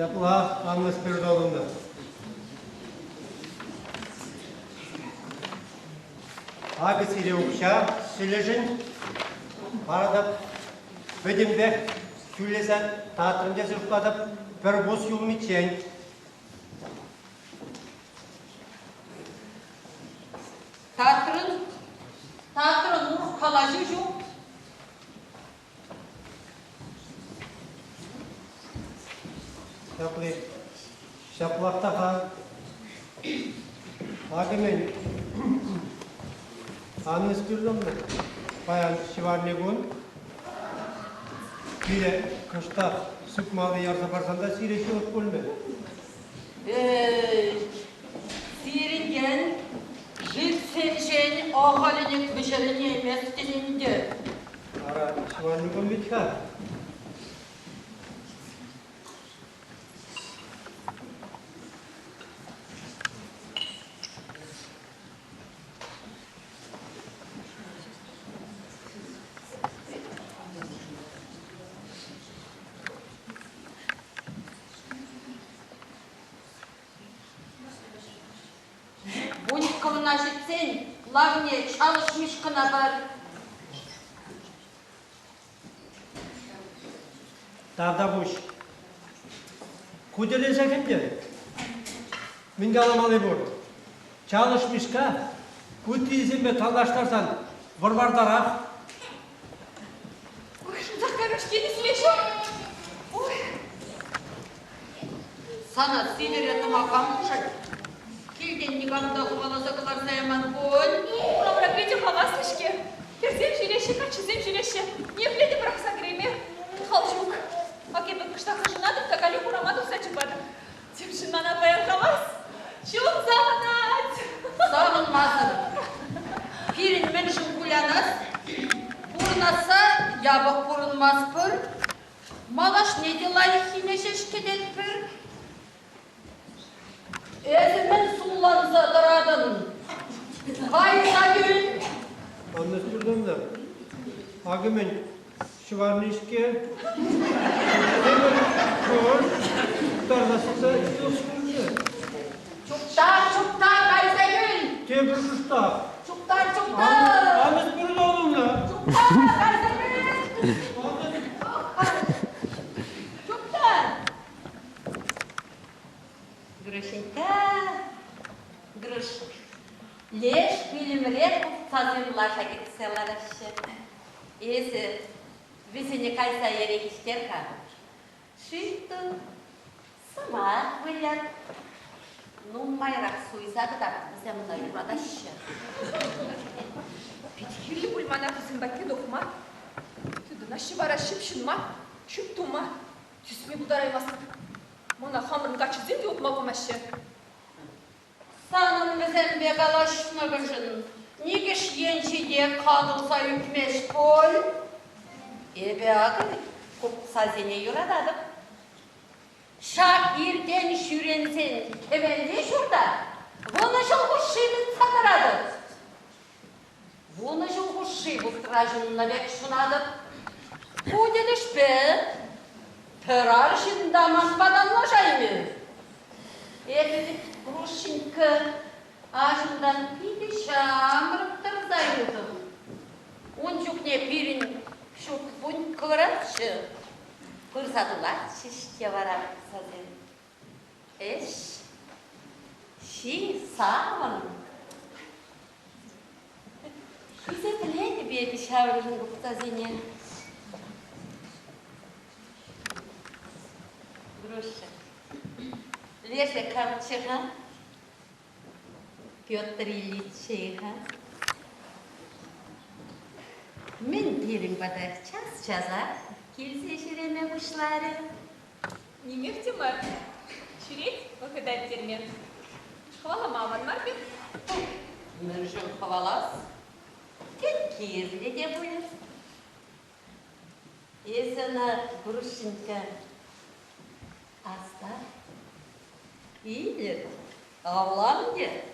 Ҫапла, Анна Спиридоновна. Акӑ сире укҫа сӗлӗшӗн паратӑп. Пӗтӗмпех тӳлесе татрӑм тесе шутлатӑп. Пӗр пус юлмиччен. Татрӑн, татрӑн урӑх калаҫу ҫук. Ҫапли, ҫаплах та-ха. Акӑ мӗн, Анна Спиридоновна, паян ҫӑварни кун. Пире кӑштах сыпмалли ярса парсан та сире ҫылӑх пулмӗ. Эй, сирӗнтен жидсенчен ахалӗнех вӗҫерӗнейместӗн ӗнтӗ. Ара, ҫӑварни кун вӗт-ха. Вуньккӑна ҫитсен лавне чалӑшмиш кӑна пар. Тавтапуҫ. Ку тӗлӗсех ӗнтӗ. Мӗн каламалли пур. Чалӑш Мишка ыттисемпе танлаштарсан вӑр-вартарах. Ой, Захарушки не слышу. Ой. Сана сивӗре тӑма кам хушать? Килтен никам та хӑваласа кӑларса яман пуль. Урамра питӗ хаваслӑ-ҫке. Хӗрсем ҫӳреҫҫӗ, каччӑсем ҫӳреҫҫӗ. Ниепле те пӑрахса кӗрейме хал ҫук. Ак эпӗ кӑштах ӑшӑнатӑп та каллех урама тухса чупатӑп. Темшӗн мана паян хавас. Чун савӑнать. Савӑнмасӑр. Пирӗн мӗншӗн кулянас? Пурӑнасса япӑх пурӑнмастпӑр. Малашне те лайӑххине ҫеҫ кӗтетпӗр. Эсӗ мӗн сулланса тӑратӑн? Кайса кил! Анна Спиридоновна, акӑ мӗн, ҫӑварни-ҫке. Тепӗр хӑвӑр тутарса сӑхса юс пулчӗ. Чуптар, чуптар, кайса кил! Тепӗр кӑштах. Чуптар, чуптар! Анна Спиридоновна! Чуптар, кайса кил! Чуптар! Гришенька, Гриш, леш пӳлӗмре купцасем лаша кӗтсе лараҫҫӗ. Эсӗ вӗсене кайса эрех ӗҫтер-ха. Шӳт сӑмах вылят. Нумайрах суйса кӑтарт, вӗсем ӑна юратаҫҫӗ. Пит кирлӗ пуль мана вӗсем патне тухма. Тытӑнаҫҫӗ вара ҫыпҫӑнма, чуп тума. Тӳсме пултараймастӑп. Мана хамӑрӑн каччӑсем те утма памаҫҫӗ. Санӑн вӗсемпе калаҫнӑшӑн никӗш енчи те катӑлса ӳкмест пуль. Эпӗ акӑ купцасене юрататӑп. Ҫак иртен ҫӳренсен хӗвелли ҫурта вунӑ ҫул хушши тытса тӑратӑп. Вунӑ ҫул хушши вутра ҫуннӑ пек ҫунатӑп. Ку тӗлӗшпе пӗр арҫын та манпа танлашаймӗ. Эпӗ вӗт Грушенька аҫунтан питӗ ҫамрӑк тӑрса юлтӑм. Ун чухне пирӗн ҫурт вуньккӑраччӗ. Пырса тулатчӗҫ те вара сасем. Ӗҫ, ҫи, савӑн. Хисеплетӗп эпӗ ҫавӑншӑн купцасене. Груша. Лешӗ камччӗ-ха? Петр Ильич-и-ха? Мӗн пирӗн пата час-часах килсе ҫӳреме пуҫларӗ? Нимех те мар. Ҫӳрет вӑхӑта ирттерме. Хӑвалама аван мар пек. Мӗншӗн хӑвалас? Тен, кирлӗ те пулӗ. Эсӗ ӑна, Грушенька, аста илӗр, авлан те.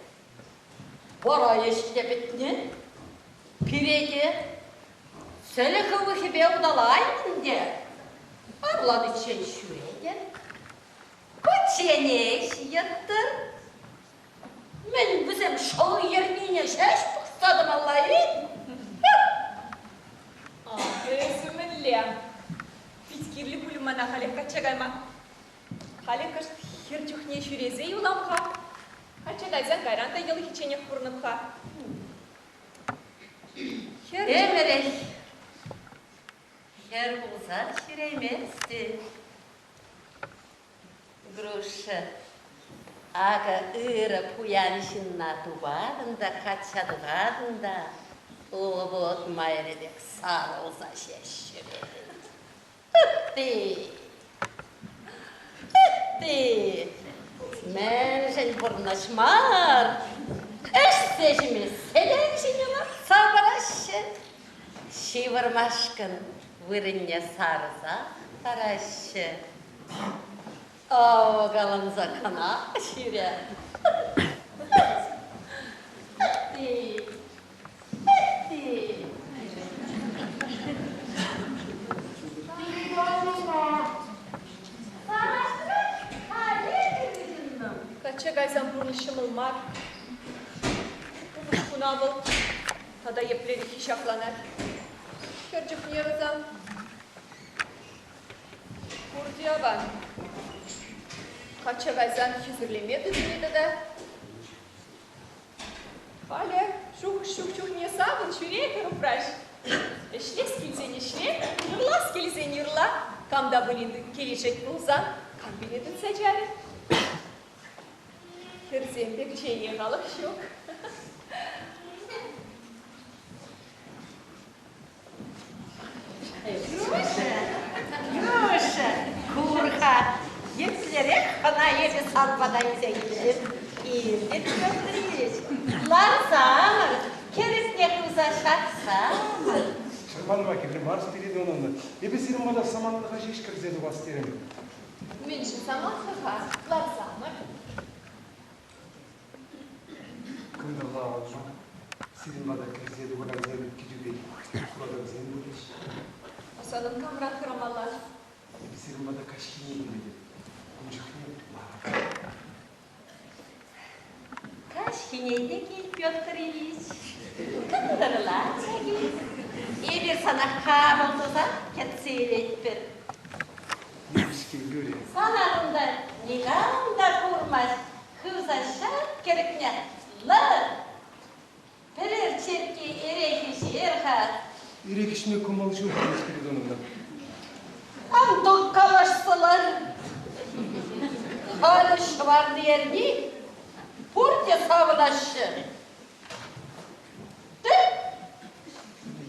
Вара ӗҫ те пӗтнӗ. Пире те сӗлӗ хывӑхӗпе улталаймӑн те. Авланиччен ҫӳретӗн. Кучченеҫ йӑттӑр. Мӗн вӗсем шӑл йӗрнине ҫеҫ пӑхса тӑмалла-и? Эсӗ мӗнле? Пит кирлӗ пуль мана халех качча кайма. Халӗ кӑшт хӗр чухне ҫӳресе юлам-ха. Качча кайсан кайран та йӑлӑхичченех пурӑнӑп-ха. Хӗр Ӗмӗрех хӗр пулсан ҫӳрейместӗн. Груша, акӑ ырӑ пуян ҫынна тупатӑн та качча тухатӑн та лобот майри пек сарӑлса ҫеҫ ҫӳретӗн. Ытти! Ытти! Мӗншӗн пурнӑҫ мар? Ӗҫсе ҫиме сӗтел ҫине лартса параҫҫӗ. Ҫывӑрмашкӑн вырӑнне сарса параҫҫӗ. Авкаланса кӑна ҫӳре. Ытти! Ытти! Качча кайсан пурнӑҫ ҫӑмӑл мар. Упӑшкуна вӑл тата еплерех ҫакланать. Хӗр чухне вӗсем пурте аван. Качча кайсан хӗсӗрлеме тытӑнӗ тата. Халӗ шухӑш ҫук чухне савӑн ҫӳре хӗрупраҫ. Ӗҫлес килсен ӗҫле, юрлас килсен юрла. Кам та пулин килӗшет пулсан, кам пире тытса чарӗ? Хӗрсем пек чее халӑх ҫук. Груша, Груша, кур-ха, еплерех ӑна эпӗ сан пата илсе килтӗм. Илтӗм, Петр Ильич. Ларсамӑр, кӗрӗкне хывса ҫаксамӑр. Чӑрманма кирлӗ мар, Спиридоновна. Эпӗ сирӗн пата самантлӑха ҫеҫ кӗрсе тухас терӗм. Мӗншӗн самантлӑха? Ларсамӑр. Кӑнтӑрла аван Сирӗн пата кӗрсе тухакансем кӗтӳпе куракансем пулӗҫ. Санӑн камран хӑрамалла? Эпӗ сирӗн пата каҫхине килетӗп. Ун чухне ларӑп. Каҫхине те кил, Петр Ильич. Кӑнтӑрла та кил. Эпир сана хапӑл туса кӗтсе илетпӗр. Юрӗ-ҫке, юрӗ. Сана кунта никам та курмасть. Хывса ҫак кӗрӗкне лӑр! Пӗрер черкке эрех ӗҫер-ха. Эрех ӗҫме кӑмӑл ҫук, Анна Спиридоновна. Ан тӑккалашсӑлар. Халӗ ҫӑварни эрни пурте савӑнаҫҫӗ. Тӗп!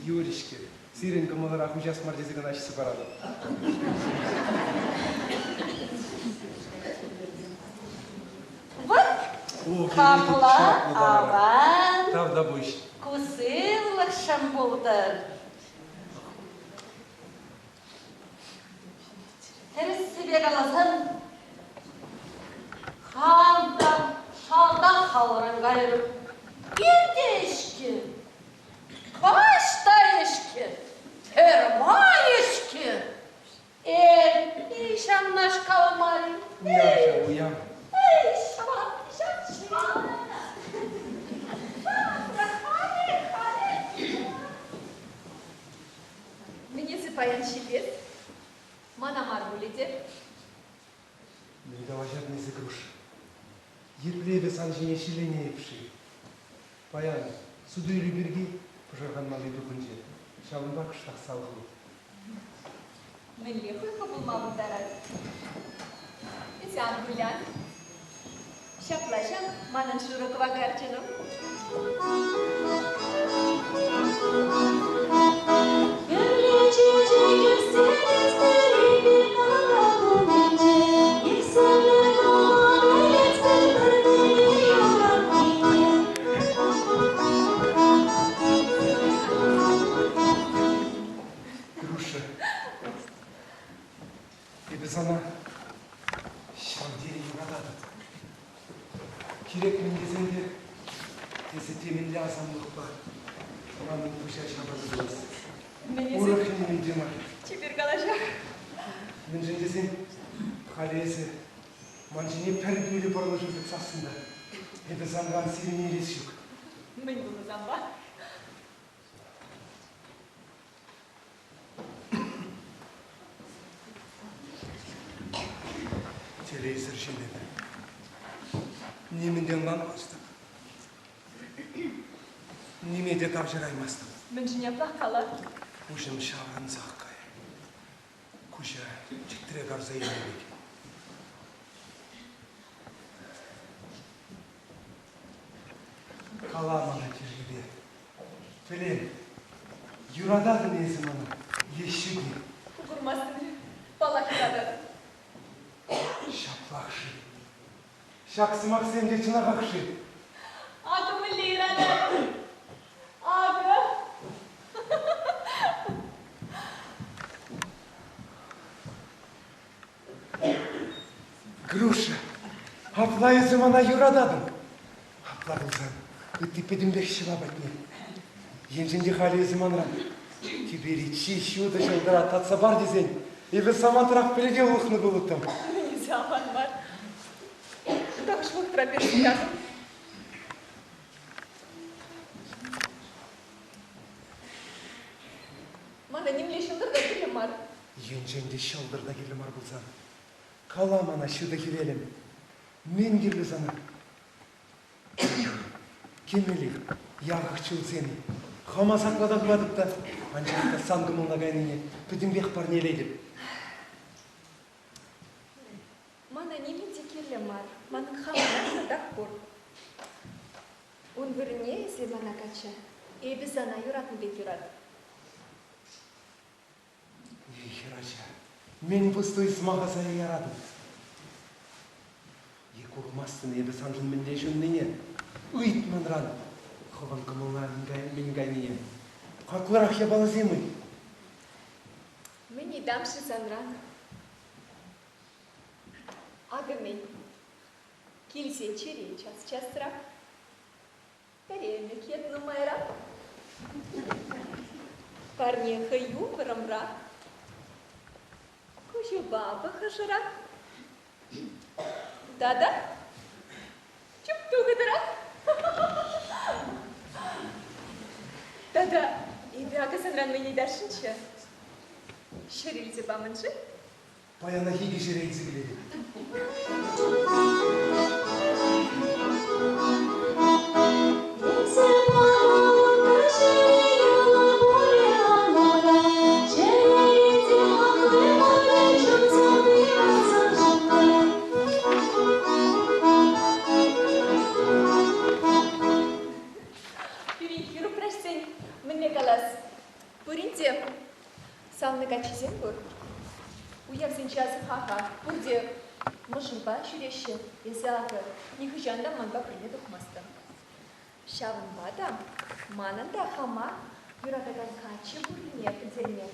Юрӗ-ҫке, сирӗн кӑмӑлӑра хуҫас мар тесе кӑна ӗҫсе паратӑп. Вӑт капла аван. Тавтапуҫ. Ку сывлӑхшӑн пултӑр. Тӗрӗссипе каласан, хам та шалтах халран кайрӑм. Ирте ӗҫкӗ, каҫ та ӗҫкӗ, пӗрмай ӗҫкӗ. Эй, ҫавнашкал мар-и? Уяв ҫав, уяв. Эй, ҫавах, ҫав, ҫавах. Мӗн эсӗ паян ҫитес? Мана мар пулӗ те. Мӗн калаҫатӑн эсӗ, Груш? Епле эпӗ сан ҫине ҫилленейӗп-ши? Паян суту-илӳ пирки пӑшӑрханмалли тупӑнчӗ. Ҫавӑнпа кӑштах салху. Мӗнле хуйхӑ пулма пултарать? Эсӗ ан вылян. Ҫапла ҫав, манӑн шурӑ кӑвакарчӑнӑм. Хӗрлӗ чечек ӳстерет калакунӗнче, иксӗмӗр кӑмӑл пӗр-пӗрне юратнине. Груша, эпӗ сана ҫав тери юрататӑп. Кирек мӗн тесен те эсӗ темӗнле асамлӑхпа манӑн пуҫа ҫавӑрса пулас. Урӑх нимӗн те мар. Чипер калаҫах. Мӗншӗн тесен халӗ эсӗ. Ман ҫине пӗр кӳлӗ пӑрлӑ шыв тӑксассӑн та эпӗ санран сивӗне илес ҫук. Мӗн пулнӑ санпа? Телейсӗр ҫын эпӗ. Нимӗн те ӑнланмастӑп. Ниме те тавҫӑраймастӑп. Мӗншӗн яплах кала? Пуҫӑм ҫаврӑнсах кайрӗ. Куҫа чӗтре карса илнӗ пек. Кала мана тилхепе. Пӗлем, юрататӑн эсӗ мана е ҫук-и? Ху курмастӑн-и? Паллах юрататӑп. Ҫаплах-ши? Ҫак сӑмахсем те чӑнахах-ши? Акӑ мӗнле юрататӑп. Акӑ. Груша, апла эсӗ мана юрататӑн. Апла пулсан ытти пӗтӗмпех ҫӑва патне. Енчен те халӗ эсӗ манран тӳпери чи ҫутӑ ҫӑлтӑра татса пар тесен, эпӗ самантрах пӗлӗте улӑхнӑ пулӑттӑм. Нельзя аван мар. Тахӑш вӑхӑтра персе ятӑм. Мана нимле ҫӑлтӑр та кирлӗ мар. Енчен те ҫӑлтӑр та кирлӗ мар пулсан, кала мана, ҫутӑ хӗвелӗм, мӗн кирлӗ сана? Кӗмӗл-и, яхӑх чулсем-и? Хама саклата хуратӑп та, анчах та сан кӑмӑлна кайнине пӗтӗмпех парнелетӗп. Мана нимӗн те кирлӗ мар, манӑн хамӑна татах пур. Ун вырӑнне эсир мана, каччӑ, эпӗ сана юратнӑ пек юрат. Эй, хӗрача, мӗн пустуй сӑмаха сая яратӑн? Е курмастӑн эпӗ саншӑн мӗнле ҫуннине? Ыйт манран хӑвӑн кӑмӑлна мӗн кайнине. Хаклӑрах япаласем ыйт. Мӗн ыйтам-ши санран? Акӑ мӗн. Килсе чӗре час-часрах. Пӗремӗк йӑтнӑ майра. Парне хӑю вӑрӑмрах. Куҫупа пӑхӑшӑрах. Тата чупту хытӑрах. Тата эпӗ акӑ санран мӗн ыйтасшӑнччӗ. Ҫӗр илсе памӑн-ши? Паянах икӗ ҫӗре илсе килетӗп. Пирӗн хӗр-упраҫсен, мӗнле калас, пурин те Савнӑ каччӑсем пур. Уявсенче асӑрха-ха, пурте мӑшӑрпа ҫӳреҫҫӗ. Эсӗ акӑ нихӑҫан та манпа пӗрле тухмастӑн. Ҫавӑнпа та манӑн та хама юратакан каччӑ пуррине пӗлтерме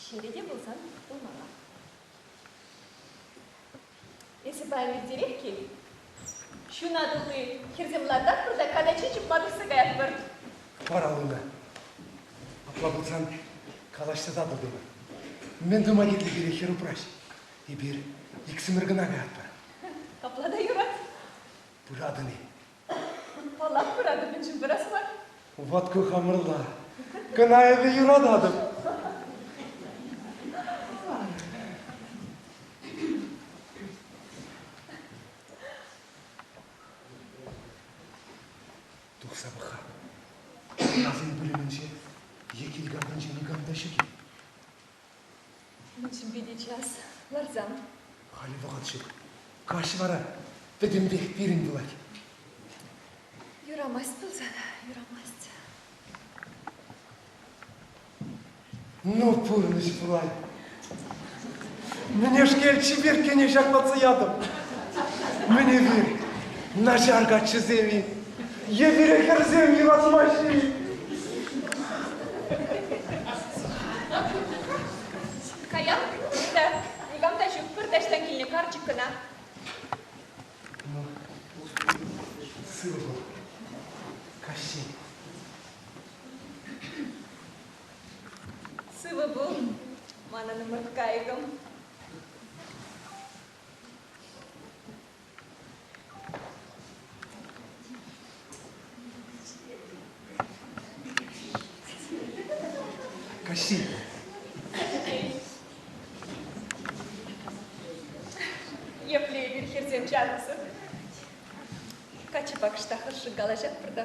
ҫӗрӗ те пулсан пулмалла. Эсӗ паян иртерех кил. Ҫуна тулли хӗрсем лартатпӑр та катаччи чупма тухса каятпӑр. Пар аллуна. Апла пулсан калаҫса татӑлтӑмӑр. Мӗн тума кирлӗ пире хӗр-упраҫ? Эпир иксӗмӗр кӑна каятпӑр. Апла та юрать. Пыратӑн-и? Паллах пыратӑп, мӗншӗн пырас мар? Вот ку хамӑрла. Кӑна эпӗ юрататӑп. Тухса пӑх-ха. Хӑнасен пӳлӗмӗнче е кил картинче никам та ҫук-и? Мӗншӗн питӗ час ларсан? Халӗ вӑхӑт ҫук. Каҫ вара пӗтӗмпех пирӗн пулать. Юрамасть пулсан, юрамасть. Ну, пурнӑҫ пулать. Мӗнешкел чиперккене ҫаклатса ятӑм. Мӗн эпир, начар каччӑсем-и? Е пире хӗрсем юратмаҫҫӗ-и? Каям та, никам та ҫук, пӗр таҫтан килнӗ карчӑк кӑна. Ну, сывӑ пул. Каҫчен. Сывӑ пул, манӑн ӑмӑрткайӑкӑм. Каҫчен. Каҫчен. Епле эпир хӗрсем чарӑнсӑр. Каччӑпа кӑштах ӑшшӑн калаҫатпӑр та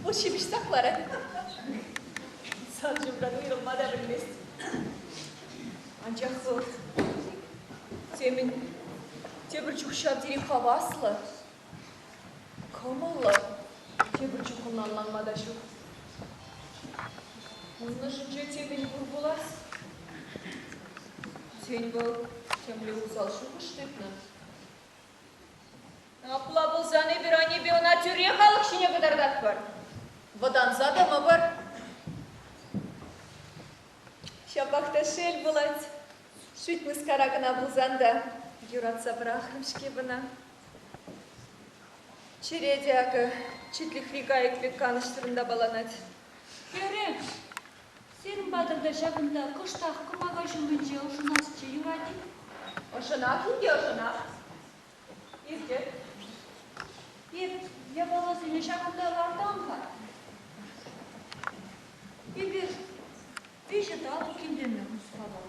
вӑл ҫыпӑҫсах ларать. Сан ҫумран уйрӑлма та пӗлмест. Анчах вӑл темӗн тепӗр чух ҫав тери хаваслӑ, кӑмӑллӑ, тепӗр чух ӑнланма та ҫук. Ун ӑшӗнче темӗн пур пулас. Тен, вӑл темле усал шухӑш тытнӑ. Апла пулсан эпир аннепе ӑна тӳрех алӑк ҫине кӑтартатпӑр. Вӑтанса тӑмӑпӑр. Ҫапах та шел пулать. Шӳт мыскара кӑна пулсан та юратса пӑрахрӑм-ҫке ӑна. Чӗре те акӑ читлӗхри кайӑк пек канӑҫсӑррӑн тапаланать. Хӗрӗм, сирӗн патӑрта ҫакӑнта кӑштах кӑмака ҫумӗнче ӑшӑнасчӗ, юрать-и? Ӑшӑнах ӗнтӗ, ӑшӑнах. Иртӗр. Эп япаласене ҫакӑнта лартам-ха. Эпир виҫӗ талӑк килтӗмӗр Мускава.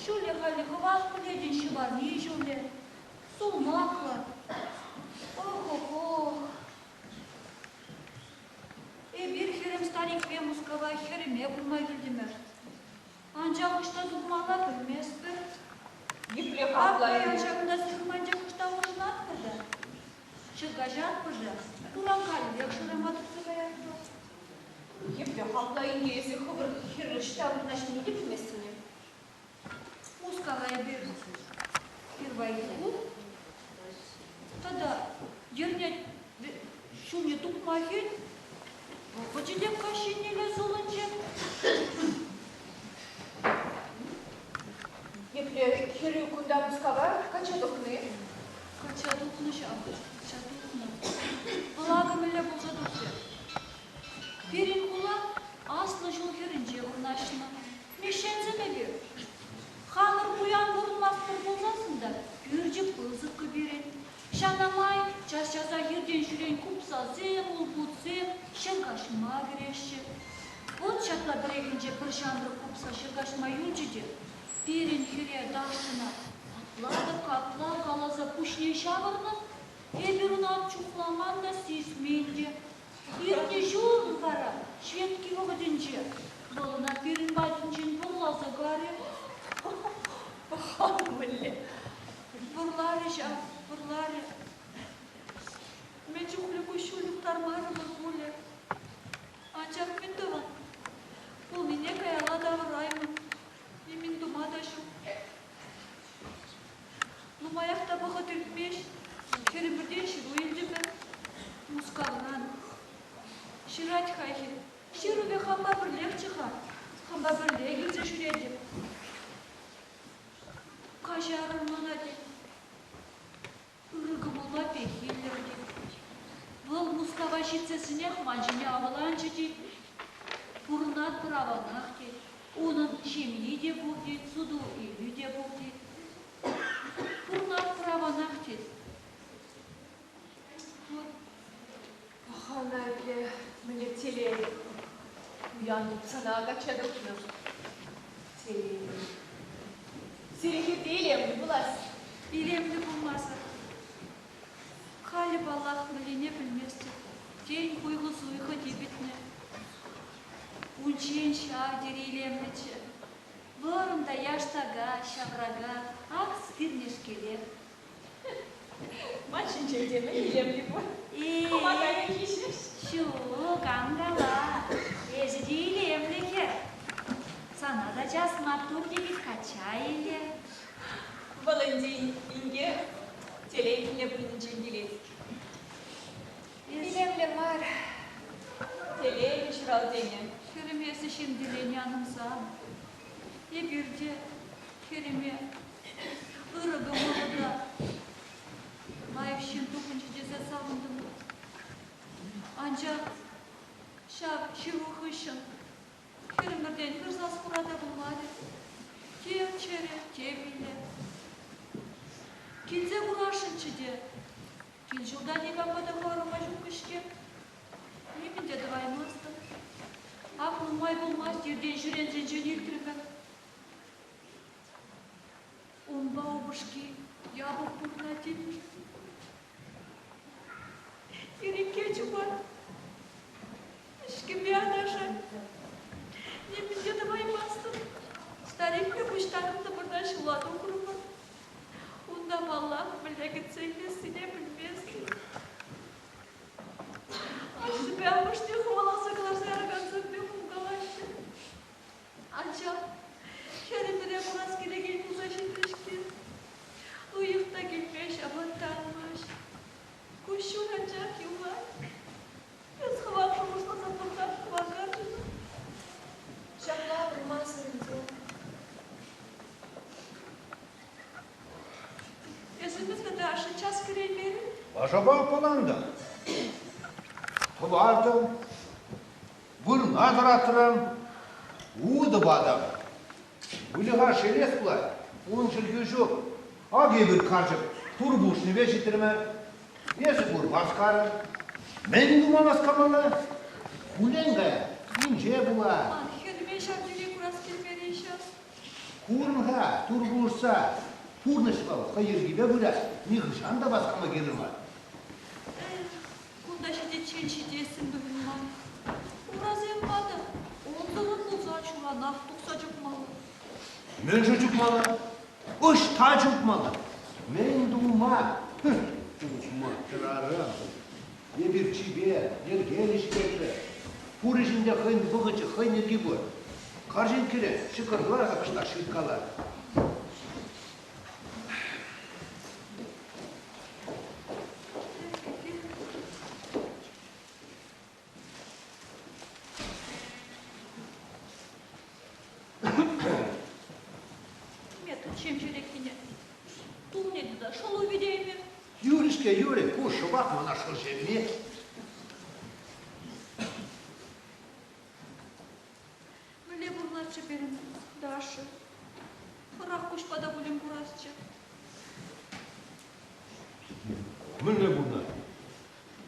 Ҫулӗ халӗ хӑвах пӗлетӗн ҫӑварни ҫулӗ. Сулмаклӑ. Ох-ох-ох. Эпир хӗрӗм старикпе Мускава хӗрӗме курма килтӗмӗр. Анчах ӑҫта тупмалла пӗлместпӗр. Епле хапла Паян ҫакӑнта сыхманчӑк ӑҫта улшӑнатпӑр та, ҫӗр каҫатпӑр та, урам каллех шырама тухса каятпӑр. Епле хапла ӗнтӗ эсӗ хӑвӑр хӗр ӑҫта вырнаҫнине те пӗлместӗн-и? Мускава эпир пирвайхи кун тата йӗрне ҫулне тупма хӗн. Вӑхӑчӗ те каҫ еннелле сулӑнчӗ. Епле хӗрӳ кунта Мускава качча тухни? Качча тухнӑ ҫав, качча тухнӑ. Вӑл акӑ мӗнле пулса тухрӗ. Пирӗн хула аслӑ ҫул хӗрринче вырнаҫнӑ. Мещенсем эпир. Хамӑр пуян пурӑнмастпӑр пулсассӑн та пӳрчӗ пысӑккӑ пирӗн. Ҫавна май час-часах иртен-ҫӳрен купсасем, улпутсем ҫӗр каҫма кӗреҫҫӗ. Вӑт ҫапла пӗррехинче пӗр ҫамрӑк купса ҫӗр каҫма юлчӗ те пирӗн хӗре Дашӑна апла та капла каласа пуҫне ҫавӑрнӑ, эпир ӑна чухламан та, сисмен те. Иртнӗ ҫул вара ҫветки вӑхӑтӗнче вӑл ӑна пирӗн патӗнчен вӑрласа карӗ. Пӑхатӑн мӗнле? Вӑрларӗ ҫав, вӑрларӗ. Мӗн чухлӗ куҫҫуль юхтармарӑмӑр пулӗ. Анчах мӗн тӑвӑн? Пулнине каялла тавӑраймӑн. Нимӗн тума та ҫук. Нумаях та вӑхӑт иртмест, хӗрӗмӗртен ҫыру илтӗмӗр. Мускавран. Ҫырать хайхи. Ҫырӑвӗ хампа пӗрлехчӗ-ха. Хампа пӗрле килсе ҫӳретӗп. Каҫарӑр мана, тет. Ырӑ кӑмӑлпа пехиллӗр, тет. Вӑл Мускава ҫитсессӗнех ман ҫине авланчӗ, тет. Пурӑнатпӑр аванах, тет. Унӑн ҫемйи те пур, тет, суту-илӳ те пур, тет. Пурӑнатпӑр аванах, тет. Вот пӑх-ха епле мӗнле телей. Пуян тупсана качча тухнӑ. Телей. Сире хирте илемлӗ пулас. Илемлӗ пулмасӑр. Халӗ, паллах, мӗнлине пӗлместӗп. Тен, хуйхӑ-суйхӑ типӗтнӗ. Унччен ҫав тери илемлӗччӗ. Вӑрӑм та яштака, ҫаврака, ак пирнешкелех. Ман ҫинчен те мӗн илемли пур. Кӑмака пирки ҫеҫ. Ҫук, ан кала. Эсӗ те илемлӗ хӗр. Сана та час маттур йӗкӗт качча илӗ. Вӑл ӗнтӗ инке телей мӗнле пулнинчен килет. Илемлӗ мар, телейлӗ ҫурал тенӗ. Хӗрӗм эсӗ ҫын телейне ан ӑмсан. Эпир те хӗрӗме ырӑ кӑмӑллӑ та лайӑх ҫын тупӑнчӗ тесе савӑнтӑмӑр. Анчах ҫав ҫыру хыҫҫӑн хӗрӗмӗртен пӗр сас-хура та пулмарӗ. Те чӗрӗ, те вилӗ. Килсе курасшӑнччӗ те, кил-ҫурта никампа та хӑварма ҫук-ҫке. Нимӗн те тӑваймастӑп. Ак нумай пулмасть. Иртен-ҫӳренсенчен илтрӗмӗр. Унпа упӑшки япӑх пурӑнать имӗш. Ирӗкке чупать. Ӗҫкӗпе аташать. Нимӗн те тӑваймастӑп. Старикпе пуҫтарӑнтӑмӑр та ҫула тухрӑмӑр. Унта, паллах, мӗнле кӗтсе илессине пӗлместӗп. Ашшӗпе амӑшне хӑваласа кӑларса яракансемпе кулкалаҫҫӗ. Анчах хӗрӗмӗре курас килекен пулса ҫитрӗ-ҫке. Уйӑх та килмест, апат та анмасть. Куҫҫуль анчах юхать. Эс хӑвах шухӑшласа пӑхах кӑвакарчӑн. Ҫапла пулмасӑр ӗнтӗ. Эсӗ мӗн тата ашшӗ час кӗреймерӗн? Лашапа аппалантӑм. Хӑвартӑм. Вырӑна тӑратрӑм. Утӑ патӑм. Выльӑха шелес пулать. Ун чӗлхӳ ҫук. Ак эпир карчӑк тур пушнипе ҫитрӗмӗр. Эсӗ пур васкарӑн. Мӗн тума васкамалла? Хуллен кая, инҫе пула. Ман хӗрӗме ҫав тери курас килмерӗ ҫав. Курӑн-ха, тур пулӑшса. Пурнӑҫ вӑл хӑй йӗркипе пырать, нихӑҫан та васкама кирлӗ мар. Эх, кунта ҫитиччен ҫитессӗм туйӑнман. Урасем ватӑ, унсӑрӑн пулсан ҫуранах тухса чупмалла. Мӗншӗн чупмалла? Ӑҫта чупмалла? Мӗн тума? Ухмахраран. Эпир чипер, йӗркеллӗ ҫитетпӗр. Пур ӗҫӗн те хӑйӗн вӑхӑчӗ, хӑйӗн йӗрки пур. Карҫинккере ҫӑкӑр кӑлар-ха кӑштах ҫырткала. Метод ҫемҫереххине тулне тата шӑлу витеймӗ. Юрӗ-ҫке, юрӗ, ку шӑпах мана шӑл ҫемми. Мӗнле пурӑнатчӗ пирӗн Даша? Хӑрах куҫпа та пулин курасчӗ. Мӗнле пурӑнать?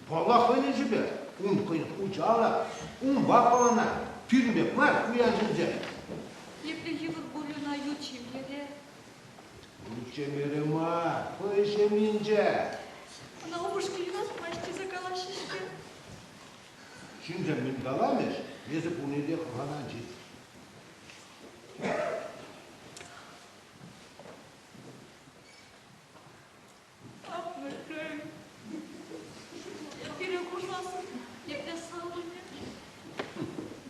Паллах, хӑйӗн ӗҫӗпе. Ун хӑйӗн хуҫалӑх, унпа аппаланать. Пирӗн пек мар, пуян ҫынсем. Епле йывӑр пуль ӑна ют ҫемьере. Ют ҫемьере мар, хӑй ҫемйинче. Ӑна упӑшки юратмасть тесе калаҫҫӗ-ҫке. Ҫынсем мӗн каламӗҫ, эсӗ пурне те хӑлхана ан ҫит. Пире курсассӑн епле савӑнӗ.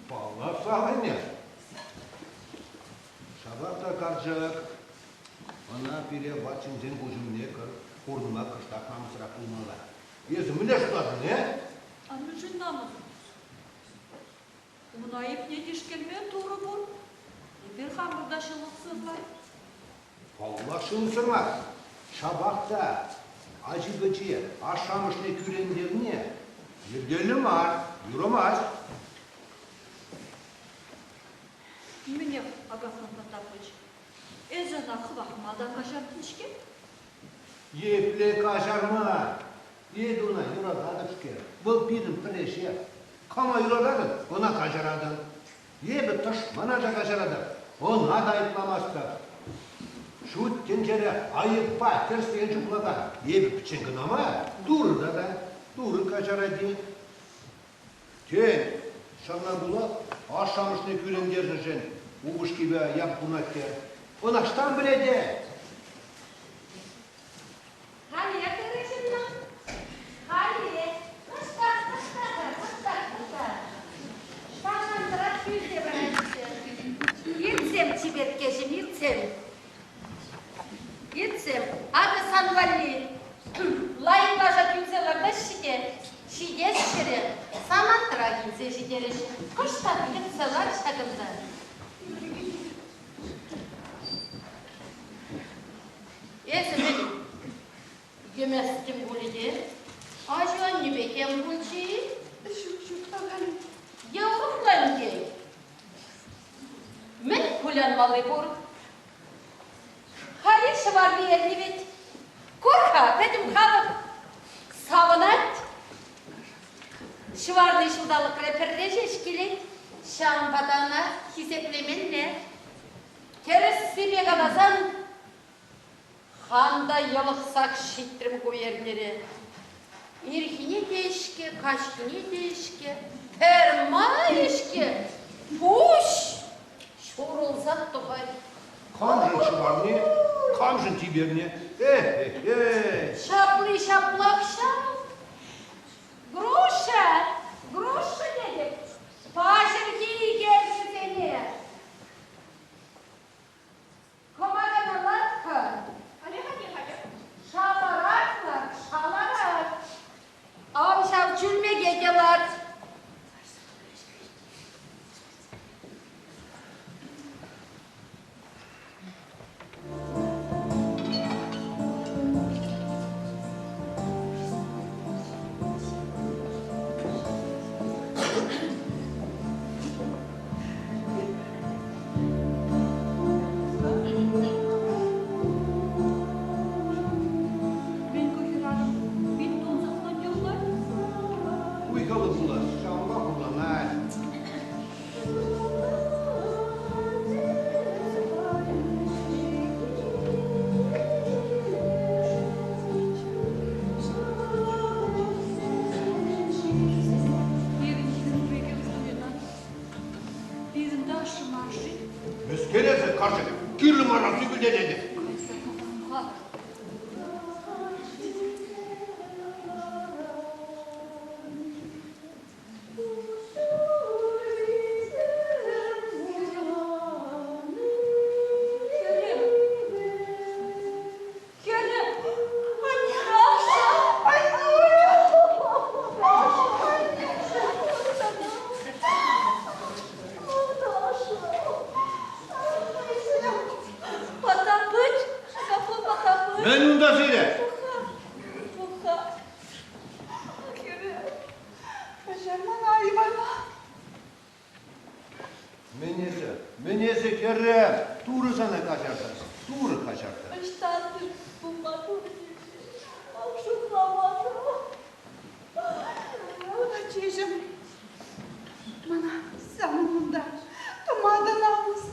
Паллах, савӑнӗ. Ҫапах та карчӑк ӑна пире ват ҫынсен куҫ умне курӑнма кӑштах намӑсрах пулмалла. Эсӗ мӗнле шутлатӑн, э? А мӗншӗн намӑс? Ун айӑпне тишкерме Турӑ пур. Эпир хамӑр та ҫылӑхсӑр мар. Паллах, ҫылӑхсӑр мар. Ҫапах та ачи-пӑчи ашшӗ-амӑшне кӳрентерни йӗркеллӗ мар, юрамасть. Мӗнех, Агафон Потапович, эсӗ ӑна хӑвах малтан каҫартӑн-ҫке? Епле каҫарма? Эпӗ ӑна юрататӑп-ҫке. Вӑл пирӗн пӗрешех. Кама юрататӑн, ӑна каҫаратӑн. Эпӗ тӑшмана та каҫаратӑп, ӑна та айӑпламастӑп. Ҫут тӗнчере айӑппа тӗрӗслекен чухлакан эпӗ пӗччен кӑна мар, Турӑ тата Турӑ каҫарать-и? Тен, ҫавна пула ашшӗ-амӑшне кӳрентернӗшӗн упӑшкипе яп пурӑнать те. Ӑна ӑҫтан пӗлет-е? Халех ырӑ ҫынна. Халех. Кӑштах, кӑштах, кӑштах, кӑштах. Шпашантӑрах пӳлсе параҫҫӗ. Иртсем, чиперккеҫӗм, иртсем. Иртсем, акӑ сан валли лайӑх лаша кӳлсе лартаҫҫӗ те ҫитес ҫӗре самантрах илсе ҫитереҫҫӗ. Кӑштах кӗтсе лар ҫакӑнта. Эсӗ мӗн йӗместӗн пулӗ те? Аҫу-аннӳпе тем пулчӗ-и? Ҫук, ҫук, ахаль. Е урӑхла ӗнтӗ. Мӗн кулянмалли пур? Халех ҫӑварни эрни вӗт. Кур-ха, пӗтӗм халӑх савӑнать. Ҫӑварни ҫулталӑкра пӗрре ҫеҫ килет. Ҫавӑнпа та ӑна хисеплемелле. Тӗрӗссипе каласан, хам та йӑлӑхсах ҫитрӗм ку эрнере. Ирхине те ӗҫкӗ, каҫхине те ӗҫкӗ, пӗрмай ӗҫкӗ, пуҫ ҫурӑлсах тухать. Камшӑн ҫӑварни, камшӑн типерне? Э-э-э! Ҫапли ҫаплах ҫав. Груша, груша тетӗп, паҫӑрхи икерчӗсене. Кӑмакана ларт-ха. Шаларах ларт, шаларах. Ав ҫав чӳлмеке те ларт. Мӗн ку хӗрарӑм пит тунсӑхлӑн юрлать? Хуйхӑллӑ пулас, ҫавӑнпа хурланать. Пирӗн хӗр пекех туйӑнать. Пирӗн те ашшӗ мар-ши? Мӗскер эсӗ, карчӑк, кирлӗ мара сӳпӗлтететӗн. Кайса тухам-ха. Хӗрӗм! Хӗрӗм! Анне! Потапыч! Шкафу Потапыч! Мӗн унта сире? Пуха! Хӗрӗм! Каҫар мана, Ивана. Мӗн эсӗ? Мӗн эсӗ, хӗрӗм? Турӑ сана каҫартӑр. Турӑ каҫартӑр. Ӑҫтан пулма пулчӗ? Ах, шутламасӑр. Ачиҫӗм, мана санӑн унта тӑма та намӑс.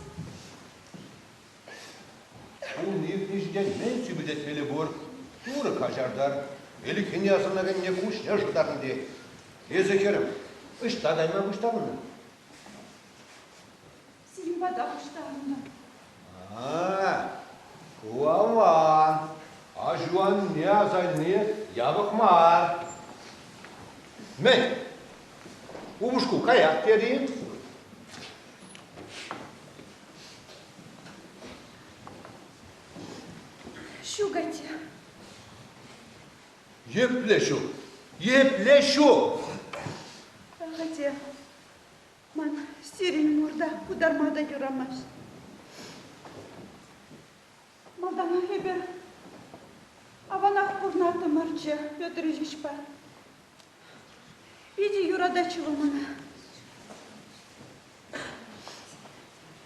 Ун иртнӗ ҫинчен мӗн сӳпӗлтетмелли пур? Турӑ каҫартӑр. Ӗлӗкхине асӑнаканне куҫне шӑтарнӑ тет. Эсӗ, хӗрӗм, ӑҫта кайма пуҫтарӑннӑ? Сирӗн пата пуҫтарӑннӑ. А, ку аван. Аҫу-анне асанне япӑх мар. Мӗн? Упӑшку каях терӗ-и? Ҫук, атте. Епле ҫук? Епле ҫук? Атте, ман сирӗн мурта пытарма та юрамасть. Малтанах эпир аванах пурӑнаттӑмӑрччӗ Петр Ильичпа. Питӗ юрататчӗ вӑл мана.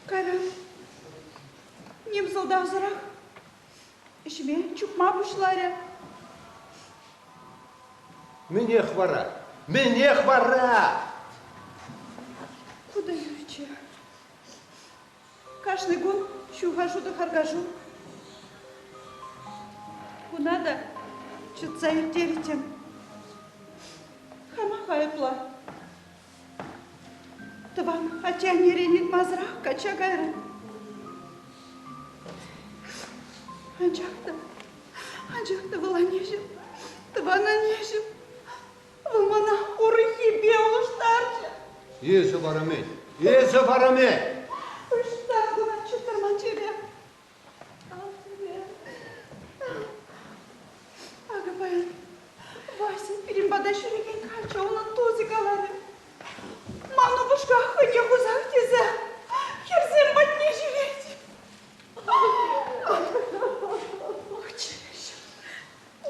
Кайран ним сӑлтавсӑрах ӗҫме чупма пуҫларӗ. Мӗнех вара? Мӗнех вара? Ку та юрчӗ. Кашни кун ҫухашу та харкашу. Куна та чӑтса ирттерӗттӗм. Хамах айӑпла. Тӑван атте-аннерен ыйтмасӑрах качча кайрӑм. Анчах та, анчах та вӑл аннеҫӗм, тӑван аннеҫӗм, вӑл мана урӑххипе улӑштарчӗ. Эсӗ вара мӗн? Эсӗ вара мӗн? Ӑҫтан кӑна чӑтӑрман чӗре? Акӑ паян Вася пирӗн пата ҫӳрекен каччӑ унӑн тусӗ каларӗ. Ман упӑшка хӑйне хусах тесе хӗрсем патне ҫӳрет. Ох, чӗреҫӗм,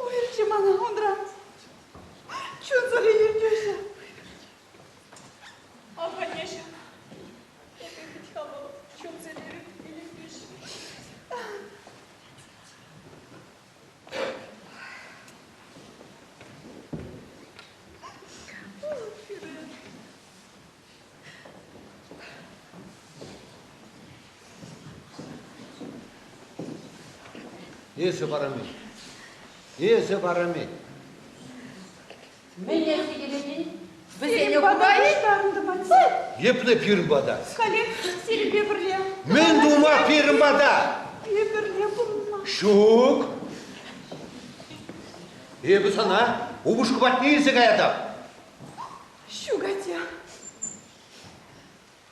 уйӑрчӗ мана унран. Чунсӑр илӗртӳҫӗ. Аханеҫӗм, эпӗ хӑть вӑл чунсӑр илӗртӳҫӗ. Эсӗ вара мӗн? Эсӗ вара мӗн? Мӗн эсӗ йӗретӗн? Вӗсене курай? Епле пирӗн пата? Халех сирӗнпе пӗрле. Мӗн тума пирӗн пата? Пӗрле пурӑнма. Ҫук. Эпӗ сана упӑшку патне илсе каятӑп. Ҫук, атя.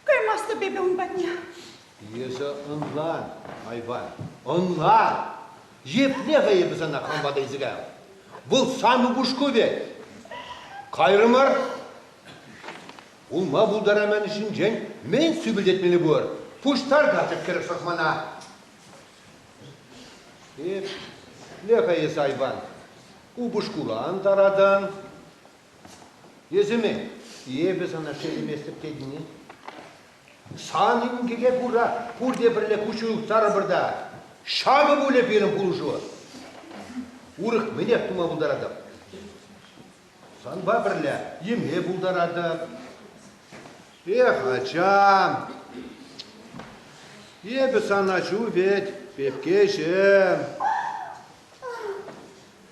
Каймастӑп эпӗ ун патне. Эсӗ ӑнлан, Айван, ӑнлан. Епле-ха эпӗ сана хам пата илсе каям? Вӑл сан упӑшку вӗт. Кайрӑмӑр. Пулма пултарайман ҫинчен мӗн сӳпӗлтетмелле пур? Пуҫтар катӑк кӗрӗк сӑхмана. Епле-ха эсӗ, Айван, упӑшкуран таратӑн? Эсӗ-мӗн, эпӗ сана шеллеместӗп тетӗн-и? Сан инкеке кура пурте пӗрле куҫ юхтарӑпӑр та ҫакӑ пулӗ пирӗн пулӑшу. Урӑх мӗнех тума пултаратӑп? Санпа пӗрле йӗме пултаратӑп. Эх, ачам, эпӗ сан аҫу вӗт, пепкеҫӗм.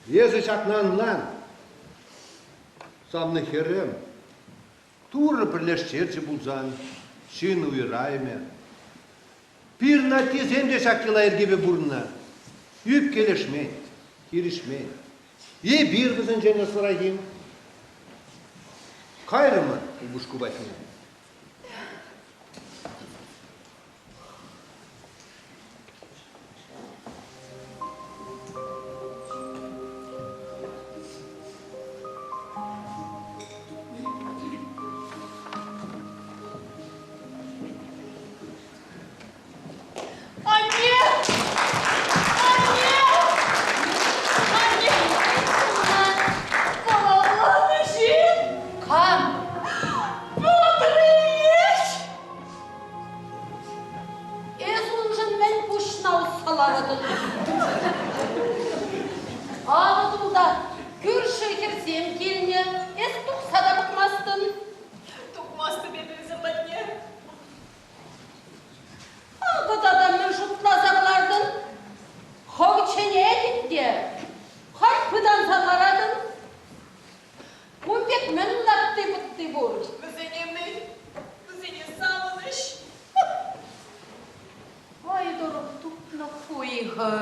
Эсӗ ҫакна ӑнлан. Савнӑ хӗрӗм, Турӑ пӗрлештерчӗ пулсан ҫын уйӑраймӗ. Пирӗн аттесем те ҫак йӑла-йӗркепе пурӑннӑ. Ӳпкелешмен, хирӗҫмен. Эпир вӗсенчен ӑслӑрах-им? Кайрӑмӑр упӑшку патне. Анне! Анне! Анне! Каланӑ ҫын! Кам? Петр Ильич! Эс уншӑн мӗн пуҫна усса ларатӑн? Акӑ тулта кӳршӗ хӗрсем килнӗ, эс тухса та пӑхмастӑн. Тухмастӑп эпӗ вӗсем патне. Акӑ тата мӗн шутласа кӑлартӑн? Хӑв чӗнетӗн те, хӑть пытанса ларатӑн. Кун пек мӗн латти-пӑтти пур? Вӗсене мӗн? Вӗсене савӑнӑҫ. Ой, тӑрӑх тупнӑ хуйхӑ.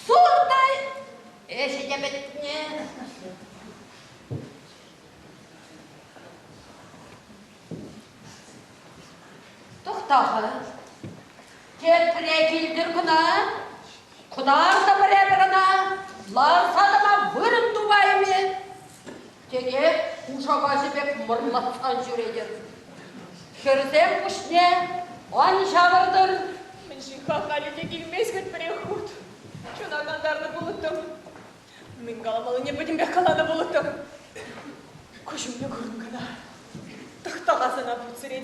Сур та ӗҫӗ те пӗтнӗ. Тӑхта-ха. Тепре килтӗр кӑна. Кӑтартӑпӑр эпир ӑна, ларса тӑма вырӑн тупаймӗ. Текех кушак аҫи пек мӑрлатсан ҫӳретӗр. Хӗрсем пуҫне ан ҫавӑртӑр. Мӗншӗн-ха халӗ те килмест хӑть пӗрех хут? Чуна кантарнӑ пулӑттӑм. Мӗн каламаллине пӗтӗмпех каланӑ пулӑттӑм. Куҫ умне курӑн кӑна. Тӑхта-ха сана путсӗре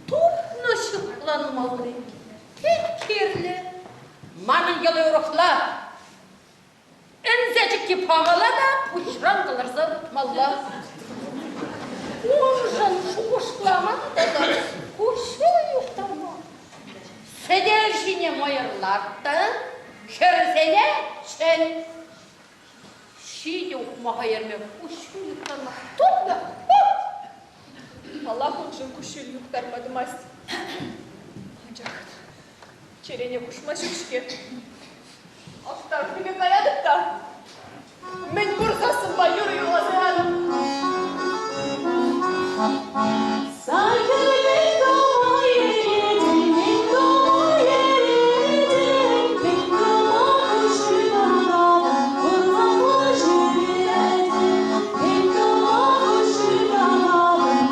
Тупнӑ ҫыхланмалли пит кирлӗ. Манӑн йӑли урӑхла. Ӗнсе чикки памалла та пуҫран кӑларса ывӑтмалла. Уншӑн шухӑшламан тата куҫҫуль юхтарма. Сӗтел ҫине мӑйӑр ларт та хӗрсене чӗн. Ҫитӗ ухмаха ерме куҫҫуль юхтарма. Тупнӑ! Паллах, уншӑн куҫҫуль юхтарма тӑмасть. Анчах чӗрене хушма ҫук-ҫке. Автаркипе каятӑп та мӗн пур сассӑмпа юрӑ юрласа ятӑм. Сан хӗрлӗ кӑма еретӗн, мӗн кӑма еретӗн, мӗн кӑма куҫ курмалла ҫӳретӗн, мӗн кӑма куҫ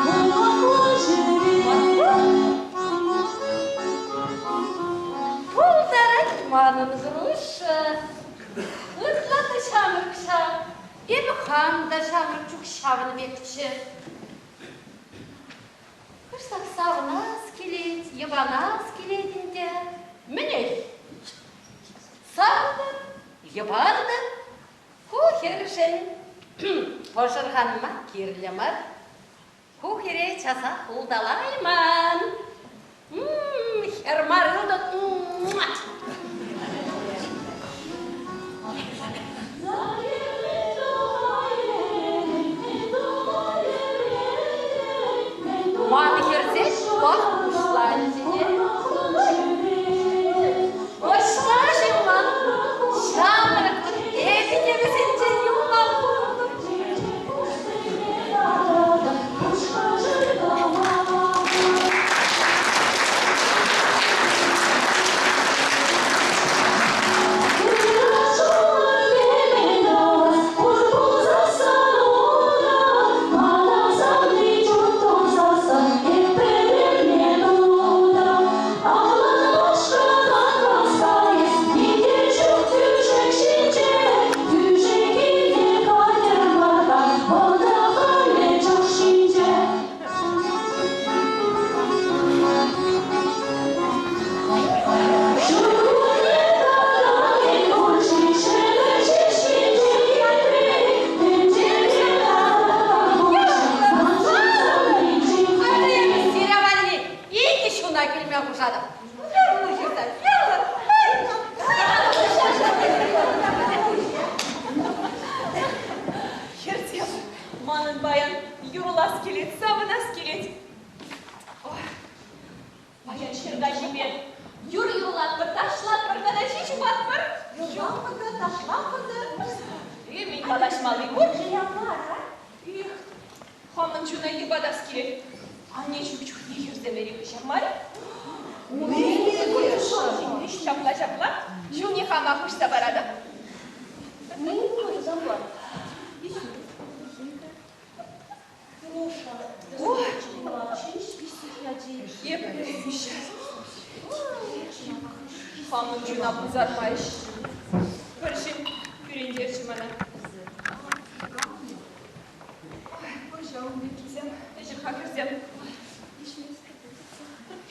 курмалла ҫӳретӗн. Пултарать манӑн Груша. Ытла та ҫамрӑк ҫав. Эпӗ хам та ҫамрӑк чух ҫавӑн пекчӗ. Кӑштах савӑнас килет, йӑпанас килет ӗнтӗ. Мӗнех, савӑнтӑм, йӑпантӑм. Ку хӗршӗн пӑшӑрханма кирлӗ мар. Ку хӗре часах улталайман. Хӗр мар ылтӑн. Ман хӗрсен шӑпах пуҫланчӗ те. Ӑҫта-ши ман ҫамрӑклӑх эпӗ те вӗсенчен юлман пултӑм. Сире валли икӗ ҫуна кӳлме хушатӑп. Ферма ҫырса, ферма! Хӗрсем, манӑн паян юрлас килет, савӑнас килет. Ой, паян ҫӗркаҫипе юр юрлатпӑр, ташлатпӑр тата ҫич чупатпӑр. Юрлатпӑр та, ташлатпӑр та. Мӗн калаҫмалли пур? Эх, хамӑн чуна йӑпатас килет. Анне ҫук чухне хӗрсем эрех ӗҫер мар. Ҫапла, ҫапла. Ҫулне хамах уҫса паратӑп. Хамӑн чуна пусармасть. Пӗр ҫын кӳрентерчӗ мана. Пур ҫав ун пеккисем. Ӗҫӗр-ха, хӗрсем.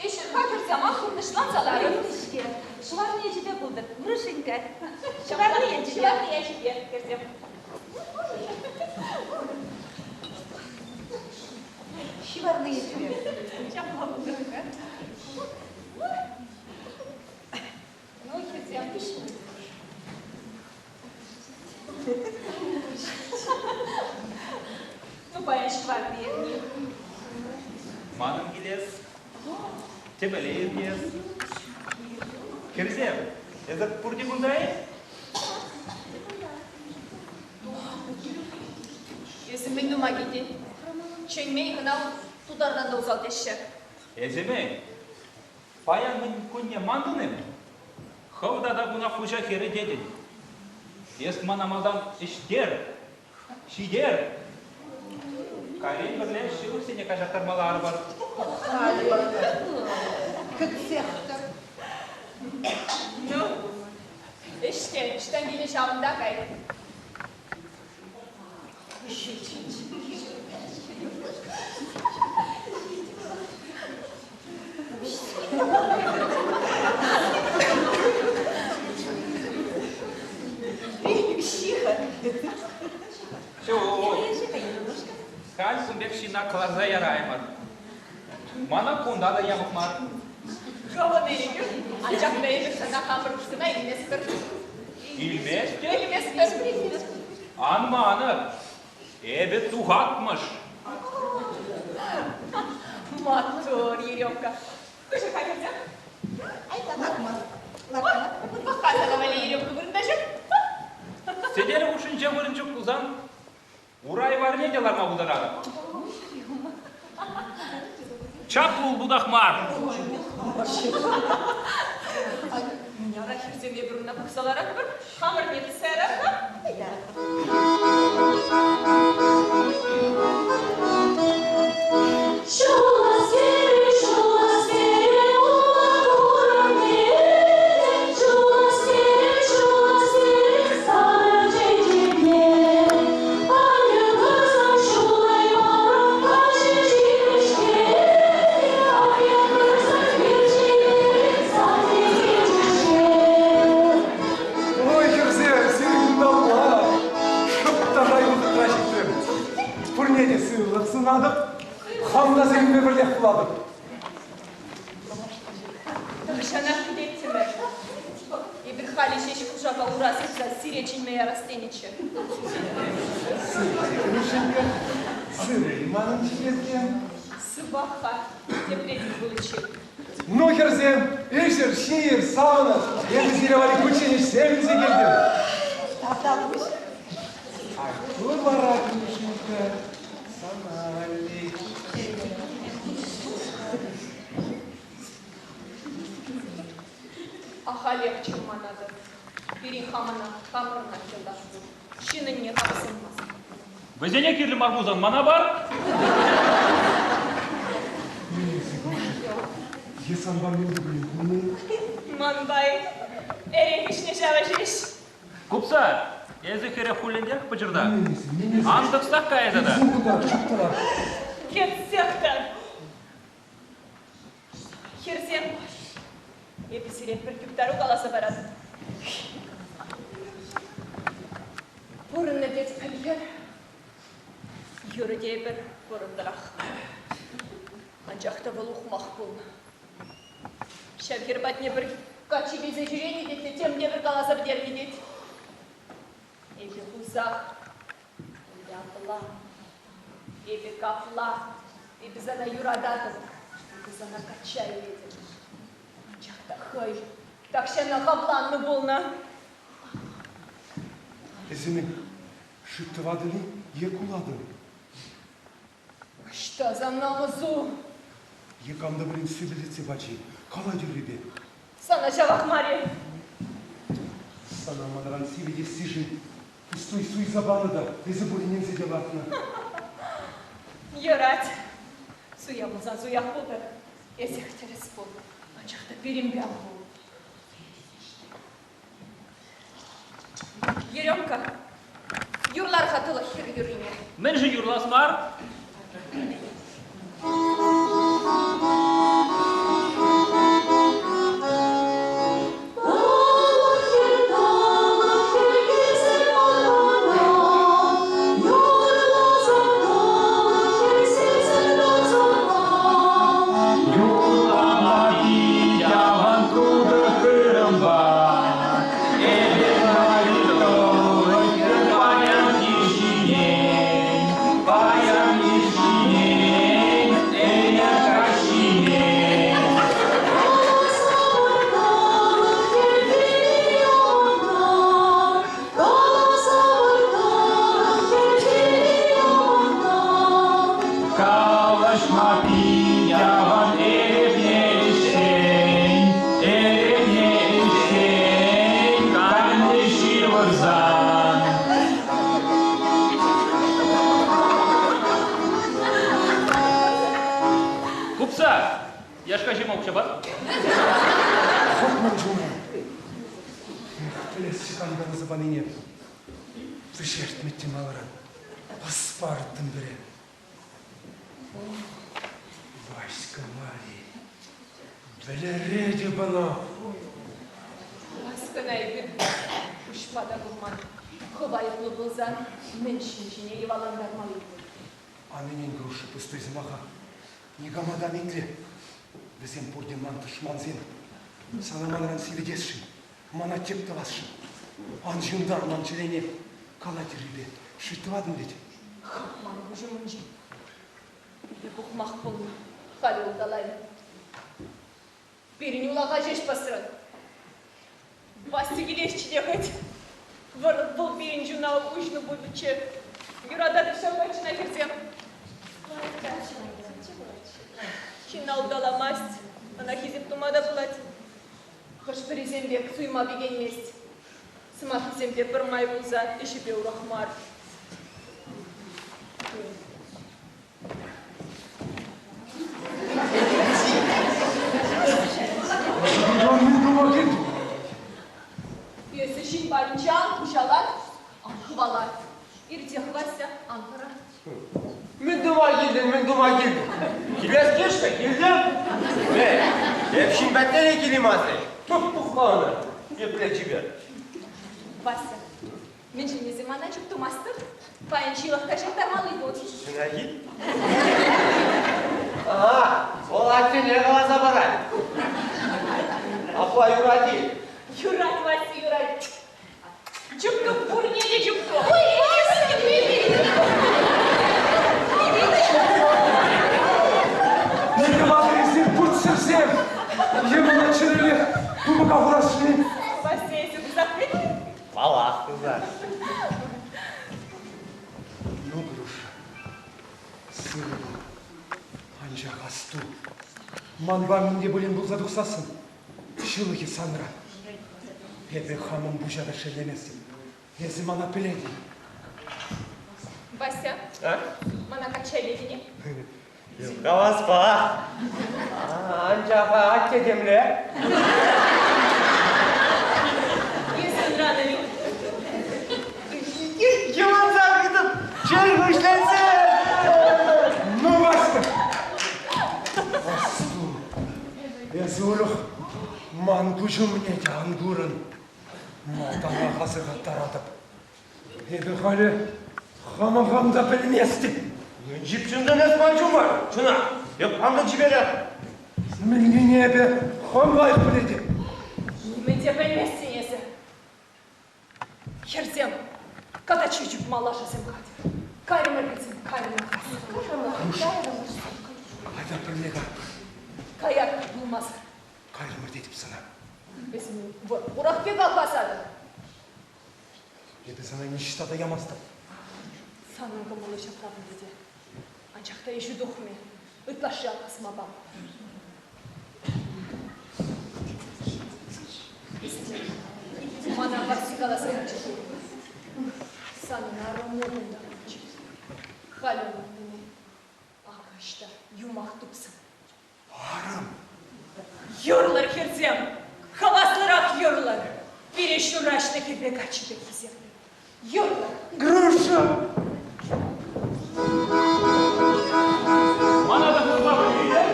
Ӗҫӗр-ха, хӗрсем, ах, пурнӑҫланса ларӑр. Ҫке, ҫӑварни ячӗпе пултӑр, Грушенька. Ҫӑварни ячӗпе. Ҫӑварни ячӗпе, хӗрсем. Ҫӑварни ячӗпе. Ҫапла пултӑр. Ну, хӗрсем, Ну, паян ҫӑварни эрни. Манӑн килес, тӗпеле иртес. Хӗрсем, эсӗ пурте кунта-и? Эсӗ мӗн тума килтӗн? Чӗнмен кӑна тутартан та усал теҫҫӗ. Эсӗ мӗн? Паян мӗн кунне мантӑн-им? Хӑв тата куна хуҫа хӗрӗ тетӗн. Эс мана малтан ӗҫтер, ҫитер. Кайрен пӗрле ҫылӑхсене каҫарттармалла арпӑр. Халӗ кӗтсех тӑр. Ну, ӗҫ те, ӑҫтан килнӗ ҫавӑнта кай. Ҫук. Халь кун пек ҫынна кӑларса яраймӑр. Мана кунта та япӑх мар. Хӑвӑн ирӗкӳ, анчах та эпир сана хамӑр ушкӑна илместпӗр. Илместӗп? Илместпӗр. Ан манӑр, эпӗ тухатмӑш. Маттур, Еремка. Куҫӑр-ха кӗрсем. Лартма. Лартма. Пӑх-ха сана валли Еремка вырӑнта ҫук. Сӗтел хушшинче вырӑн ҫук пулсан, урай варне те ларма пултаратӑп. Чаплӑ улпутах мар. Яра хӗрсем эпир унта пӑхса ларатпӑр. Хамӑр не тӗссе яратпӑр. Ой, хӗрсем, сирӗн кунталла шӑп та шай вӑхӑтра ҫитрӗм. Пурне те сывлӑх сунатӑп, хам та сирӗнпе пӗрлех пулатӑп. Тахҫанах кӗтеттӗмӗр. Эпир халӗ ҫеҫ кушака ура сырса сире чӗнме ярас тенӗччӗ. Сывӑ-и, Мишенька? Сывӑ-и, манӑн чиперкке? Сывах-ха, тепре тӗл пуличчен. Ну, хӗрсем, ӗҫӗр, ҫийӗр, савӑнӑр. Эпӗ сире валли кучченеҫсем илсе килтӗм. Тавтапуҫ. Ку вара, Мишенька, сана валли. Ахалех чӑрманатӑп. Пирӗн хамӑнах, хамӑрӑнах йӑлтах пур. Ҫынӑнне хапсӑнмасть. Вӗсене кирлӗ мар пулсан мана пар. Е санпа мӗн те пулин пулнӑ-и? Манпа-и? Эрех ӗҫнӗ ҫавӑ ҫеҫ. Купса, эсӗ хӗре хуллентерех пӑчӑрта. Ан тӑксах кай тата. Кӗтсех тӑр. Хӗрсем, эпӗ сире пӗр юптару каласа паратӑп. Пурӑннӑ тет пӗр хӗр. Юрӗ тейӗпӗр, пурӑнтӑрах. Анчах та вӑл ухмах пулнӑ. Ҫав хӗр патне пӗр каччӑ килсе ҫӳренӗ тет те тем те пӗр каласа пӗтернӗ тет. Эпӗ хусах, эпӗ апла, эпӗ капла, эпӗ сана юрататӑп, эпӗ сана качча илетӗп. Анчах та хӑй тахҫанах авланнӑ пулнӑ. Эсӗ мӗн, шӳт тӑватӑн-и е кулатӑн? Ӑҫта сан намӑсу? Е кам та пулин сивӗлетсе пачӗ-и? Кала тӳррипе. Сана ҫавах мар-и? Сана манран сивӗтессишӗн пустуй суйса панӑ та эсӗ пуриненсе те лартнӑ. Юрать. Суя пулсан суях пултӑр. Эсех тӗрӗс пул. Анчах та пирӗнпе ан пул. Еремка, юрлар-ха тӑлӑх хӗр юррине. Мӗншӗн юрлас мар? Купса, яшка ҫиме укҫа пар. Хӑпман чуна. Эх, пӗлесчӗ кам каласа панине. Вӗҫертмӗттӗм алӑран. Ӑс парӑттӑм пӗре. Васька мар-и? Вӗлеретӗп ӑна. Васькӑна эпир куҫпа та курман. Хӑв айӑплӑ пулсан мӗн ҫын ҫине йӑвалантармалли пур? Ан ӗнен, Груша, пустуй сӑмаха. Никама та ан итле. Вӗсем пурте ман тӑшмансем. Сана манран сивӗтесшӗн, мана тӗп тӑвасшӑн. Ан ҫунтар ман чӗрене. Кала тӳррипе, шӳт тӑватӑн вӗт. Ман куҫӑмӗнче эпӗ пухмах пулнӑ. Халӗ улталаймӑн. Пирӗн улаха ҫеҫ пӑсрӑн. Вася килесчӗ те хӑть. Вӑл пирӗн чуна уҫнӑ пулӗччӗ. Юрататӑп ҫав каччӑна хӗрсем. Ҫынна улталамасть, ӑна хисеп тума та пулать. Хӑш-пӗрисем пек суйма пикенмест. Сӑмахӗсемпе пӗрмай пулса ӗҫӗпе урӑх мар. Эсӗ ҫын патӗнче ан хуҫалан, ан хӑвала. Иртех, Вася, ан хӑра. Мӗн тума килтӗн, мӗн тума килтӗн? Килес килчӗ, килтӗм. Эй, эп ҫын патне те килеймастӑн. Туп-тухма ӑна, епле чипер. Вася, мӗншӗн эсӗ мана чуптумастӑн? Паян ҫылӑх каҫарттармалли пур. Чӑнах-и? Ага, вӑл аттене каласа парать. Апла юрать-и? Юрать, Вася, юрать. Чупту, пурне те чупту. Ой, Вася, Ҫамӑка хурасшӑн-и? Вася, эсӗ пысах вӗт? Паллах, пысах. Ну, Груша, сывӑ пул. Анчах асту, манпа мӗн те пулин пулса тухсассӑн, ҫылӑхӗ санра. Эпӗ хамӑн пуҫа та шеллеместӗп. Эсӗ мана пӗлетӗн. Вася, мана качча илетӗн-и? Каласпа. Анчах атте темле. Эсӗ ӑнран-и? Йӑванса хытӑп, чӗр хыҫленсе. Ну, Васька, асту, эсӗ урӑх ман куҫ умне те ан курӑн. Малтанах асӑрхаттаратӑп. Эпӗ халӗ хама хам та пӗлместӗп. Ҫипчӗнсен эс ман ҫумӑр, чӑнах. Эп хам та чиперех. Мӗнлине эпӗ хам лайӑх пӗлетӗп. Нимӗн те пӗлместӗн эсӗ. Хӗрсем, катаччи чупма лашасем хатӗр. Кайрӑмӑр вӗсем, кайрӑмӑр. Кайрӑмӑр. Айта пӗрле кайӑпӑр. Каятпӑр пулмасӑр. Кайрӑмӑр тетӗп сана. Эсӗ вӑр-хурах пек алхасатӑн. Эпӗ сана ниҫта та ямастӑп. Санӑн кӑмӑлу ҫапла пулӗ те. Анчах та ӗҫӳ тухмӗ. Ытлашши алхасма пам. Мана Васси каласа ячӗ. Санӑн арӑму кунта пулчӗ. Халӗ унӑн Акӑ ӑҫта юмах тупсӑм. Арӑм! Юрлӑр, хӗрсем! Хаваслӑрах юрлӑр! Пире ҫураҫнӑ хӗрпе каччӑ пек хисеплӗр. Юрлӑр! Груша! Мана та курма пӗлетӗр?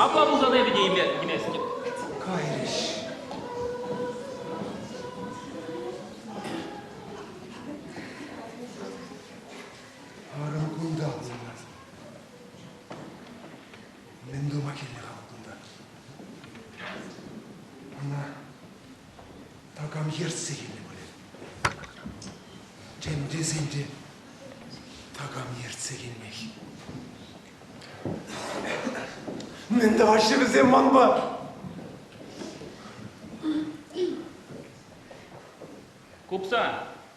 Апла пулсан эпӗ те йӗместӗп. Кайрӗҫ. Арӑм кунта пулмасть. Мӗн тума килнӗ-ха вӑл кунта? Ӑна такам ертсе килнӗ пулӗ. Тем тесен те такам ертсе килмех. Мӗн тӑваҫҫӗ вӗсем манпа? Купса,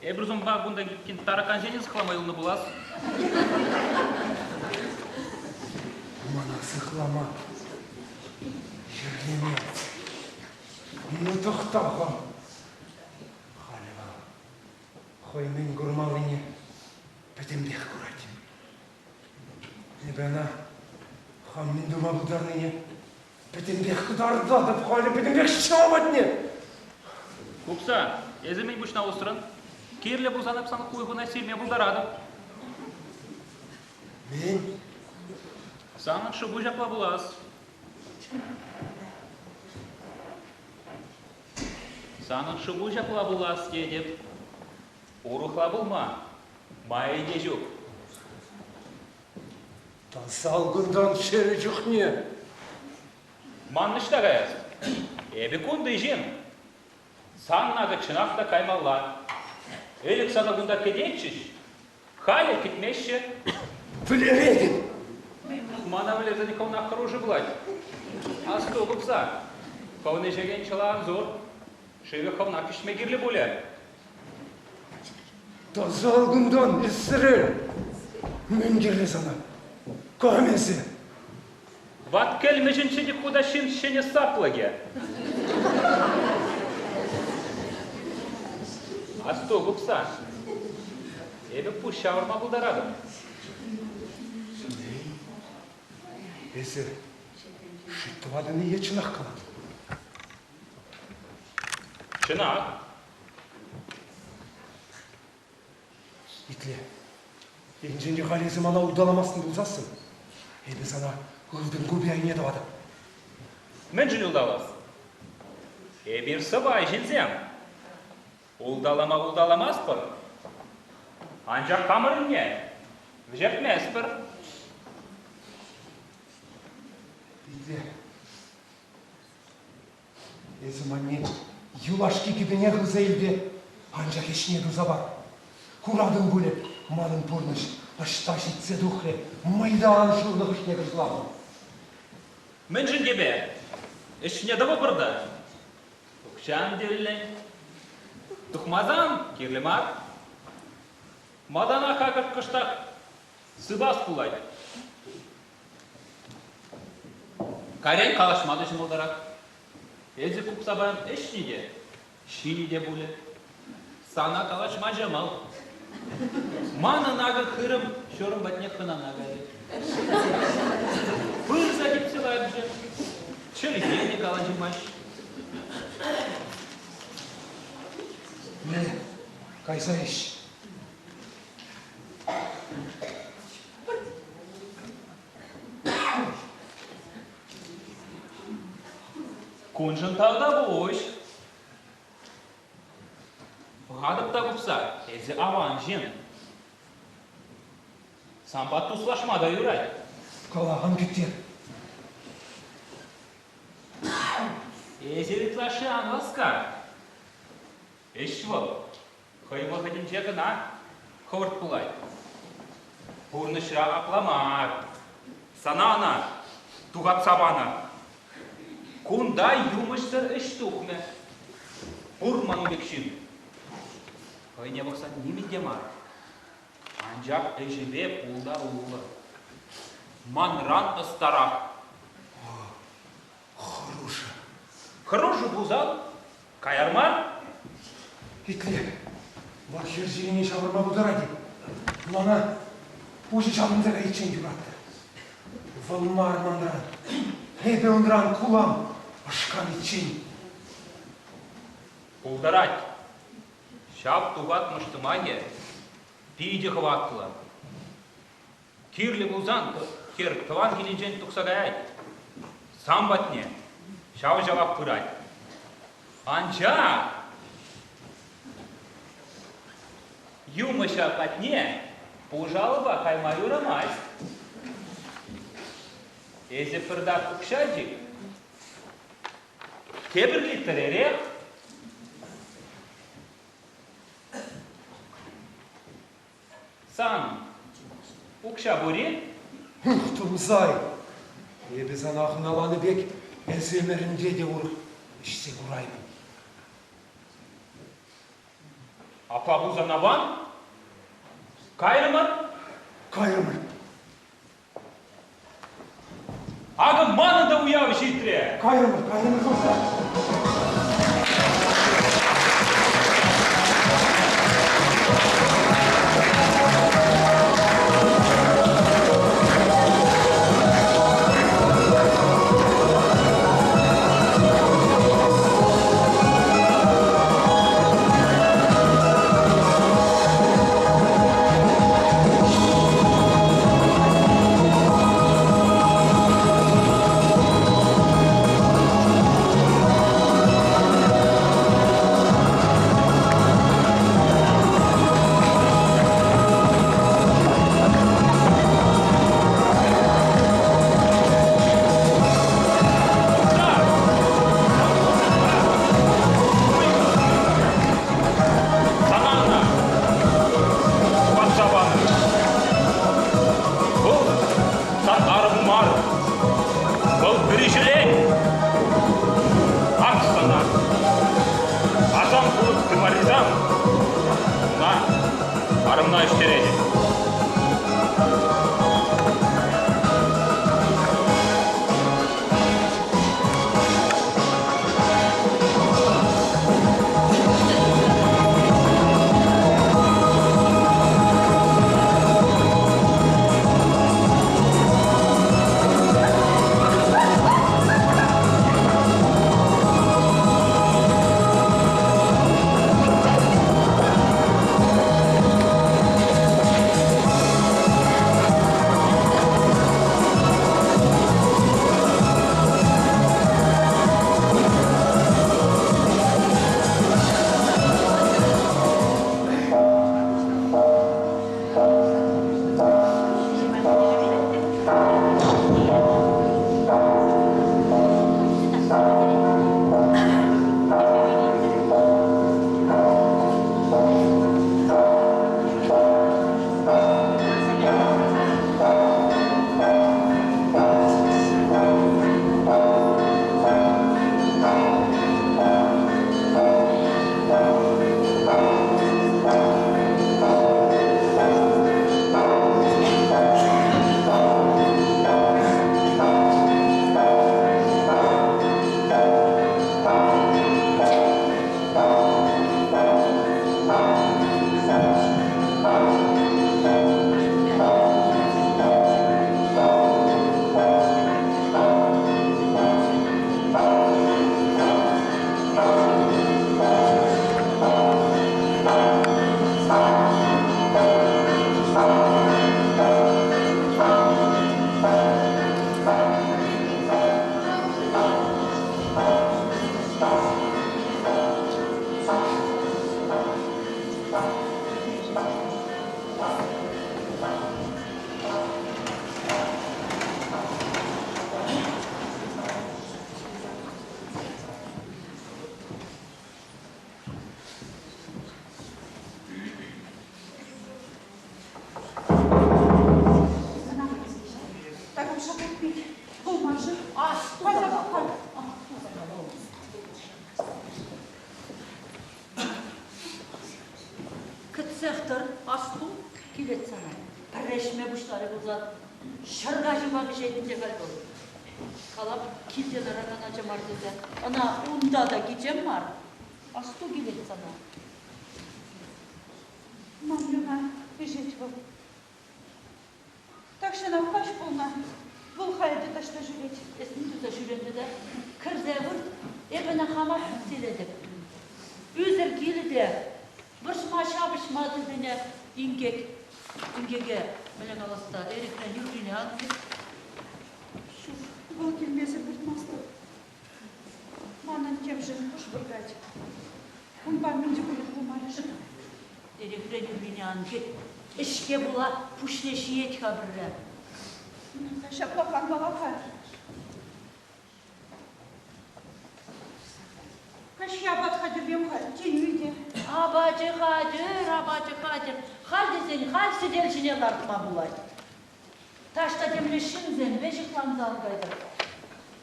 эпир сумпа кунта килткен таракансене сыхлама юлнӑ пулас. Мана сыхлама, йӗрлеме. Ну, тӑхта-ха. Халӗ вӑл хӑй мӗн курмаллине пӗтӗмпех курать. Эпӗ ӑна хам мӗн тума пултарнине Пӗтӗмпех кӑтартатӑп халӗ, пӗтӗмпех ҫав патне! Купса, эсӗ мӗн пуҫна усрӑн? Кирлӗ пулсан эп сан хуйхуна сирме пултаратӑп. Мӗн? Санӑн шӑпу ҫапла пулас. Санӑн шӑпу ҫапла пулас тетӗп. Урӑхла пулма майӗ те ҫук. Тасал кунтан чӗрӗ чухне. Ман ӑҫта каяс? Эпӗ кунти ҫын. Сан акӑ чӑнах та каймалла. Ӗлӗк сана кунта кӗтетчӗҫ, халӗ кӗтмеҫҫӗ. Вӗлеретӗн! Мана вӗлерсен хӑвна хӑрушӑ пулать. Асту, купса, хӑвн ӗҫекен чӑла ан сур. Шывӗ хӑвна кӗҫме кирлӗ пулӗ. Тасал кунтан, эсрел! Мӗн кирлӗ сана? Кам эсӗ? Ват кӗлмӗҫӗн ҫӗтӗк хутаҫҫин ҫӗнӗ саплӑкӗ. Асту, купса, эпӗ пуҫ ҫавӑрма пултаратӑп. Эсӗ шӳт тӑватӑн-и е чӑнах калатӑн? Чӑнах. Итле, енчен те халь эсӗ мана улталамастӑн пулсассӑн, эпӗ сана ылтӑн купи айне тӑватӑп. Мӗншӗн улталас? Эпир сӑпай ҫынсем. Улталама улталамастпӑр. Анчах хамӑрӑнне вӗҫертместпӗр. Итле, Эсӗ манне юлашки кӗпене хывса ил те анчах ӗҫне туса пар. Куратӑн пулӗ, манӑн пурнӑҫ ӑҫта ҫитсе тухрӗ, мӑйтан шурлӑх ӑшне кӑшланӑ. Мӗншӗн тепе? Ӗҫне тӑвӑпӑр та. Укҫан тӗллӗн. Тухмасан кирлӗ мар. Малтанах акӑ кӑштах сыпас пулать. Кайран калаҫма та ҫӑмӑлтарах. Эсӗ купса паян ӗҫнӗ те, ҫинӗ те пулӗ. Сана калаҫма ҫӑмӑл. Манӑн акӑ хырӑм ҫурӑм патне хӑнана кайрӗ. Пырса типсе ларчӗ. Чӗлхе те калаҫмасть. Мӗн, кайса ӗҫ. Куншӑн тавтапуҫ. Пӑхатӑп та купса, эсӗ аван ҫын. Санпа туслашма та юрать. Кала, ан кӗттер. Эсир ытлашши ан васка. Ӗҫ вӑл хӑй вӑхӑтӗнче кӑна хӑвӑрт пулать. Пурнӑҫра апла мар. Сана ӑна тухатса панӑ. Кунта юмӑҫсӑр ӗҫ тухмӗ. Пур ман пек ҫын. Хӑйне пӑхсан нимӗн те мар. Анчах ӗҫӗпе пултаруллӑ. Манран ӑстарах. Хӑрушӑ. Хӑрушӑ пулсан каяр мар. Итле, вӑл хӗр ҫирине ҫавӑрма пултарать-и? Мана пуҫӗ ҫаврӑнса кайиччен юратнӑ. Вӑл мар манран. Эпӗ унран кулам ӑшканиччен. Пултарать. Ҫав тухатмӑш сӑмахӗ питӗ хӑватлӑ. Кирлӗ пулсан хӗр тӑван килӗнчен тухса каять. Сан патне ҫав-ҫавах пырать. Анчах юмӑҫа патне пушалӑпа кайма юрамасть. Эсӗ пӗртак укҫа чик. Тепӗр литр эрех. Сан укҫа пур-и? Ух, тӑмсай! Эпӗ сана хӑналанӑ пек эсӗ ӗмӗрӗнте те урӑх ӗҫсе кураймӑн. Апла пулсан аван. Кайрӑмӑр. Кайрӑмӑр. Акӑ манӑн та уяв ҫитрӗ. Кайрӑмӑр, кайрӑмӑр курса. Пӗрре ӗҫме пуҫларӗ пулсан ҫӗркаҫӑпа вӗҫет те халь вӑл. Калап, килте ларакан ача мар тесе. Ӑна унта та кичем мар. Асту килет сана. Ман юна ӗҫет вӑл. Тахҫанах каҫ пулнӑ. Вӑл халӗ те таҫта ҫӳрет. Эс мӗн туса ҫӳрен тата? Кӗрсе вырт, эпӗ ӑна хамах силетӗп. Ӳсӗр килӗ те вӑрҫма, ҫапӑҫма тытӑнӗ инкек. Инкеке, мӗнле калас та, эрехрен юррине ан кӗт. Ҫук, вӑл килмесӗр выртмастӑп. Манӑн темшӗн пуҫ выртать. Унпа мӗн те пулин пулмарӗ-ши? Эрехрен юррине ан кӗт. Ӗҫке пула пуҫне ҫиет-ха пӗрре. Ҫаплах ан кала-ха. Каҫхи апат хатӗрлем-ха, тен, ӳтӗ. Апачӗ хатӗр, апачӗ хатӗр. Халь тесен халь сӗтел ҫине лартма пулать. Таҫта темле ҫынсемпе ҫыхланса ан кайтӑр.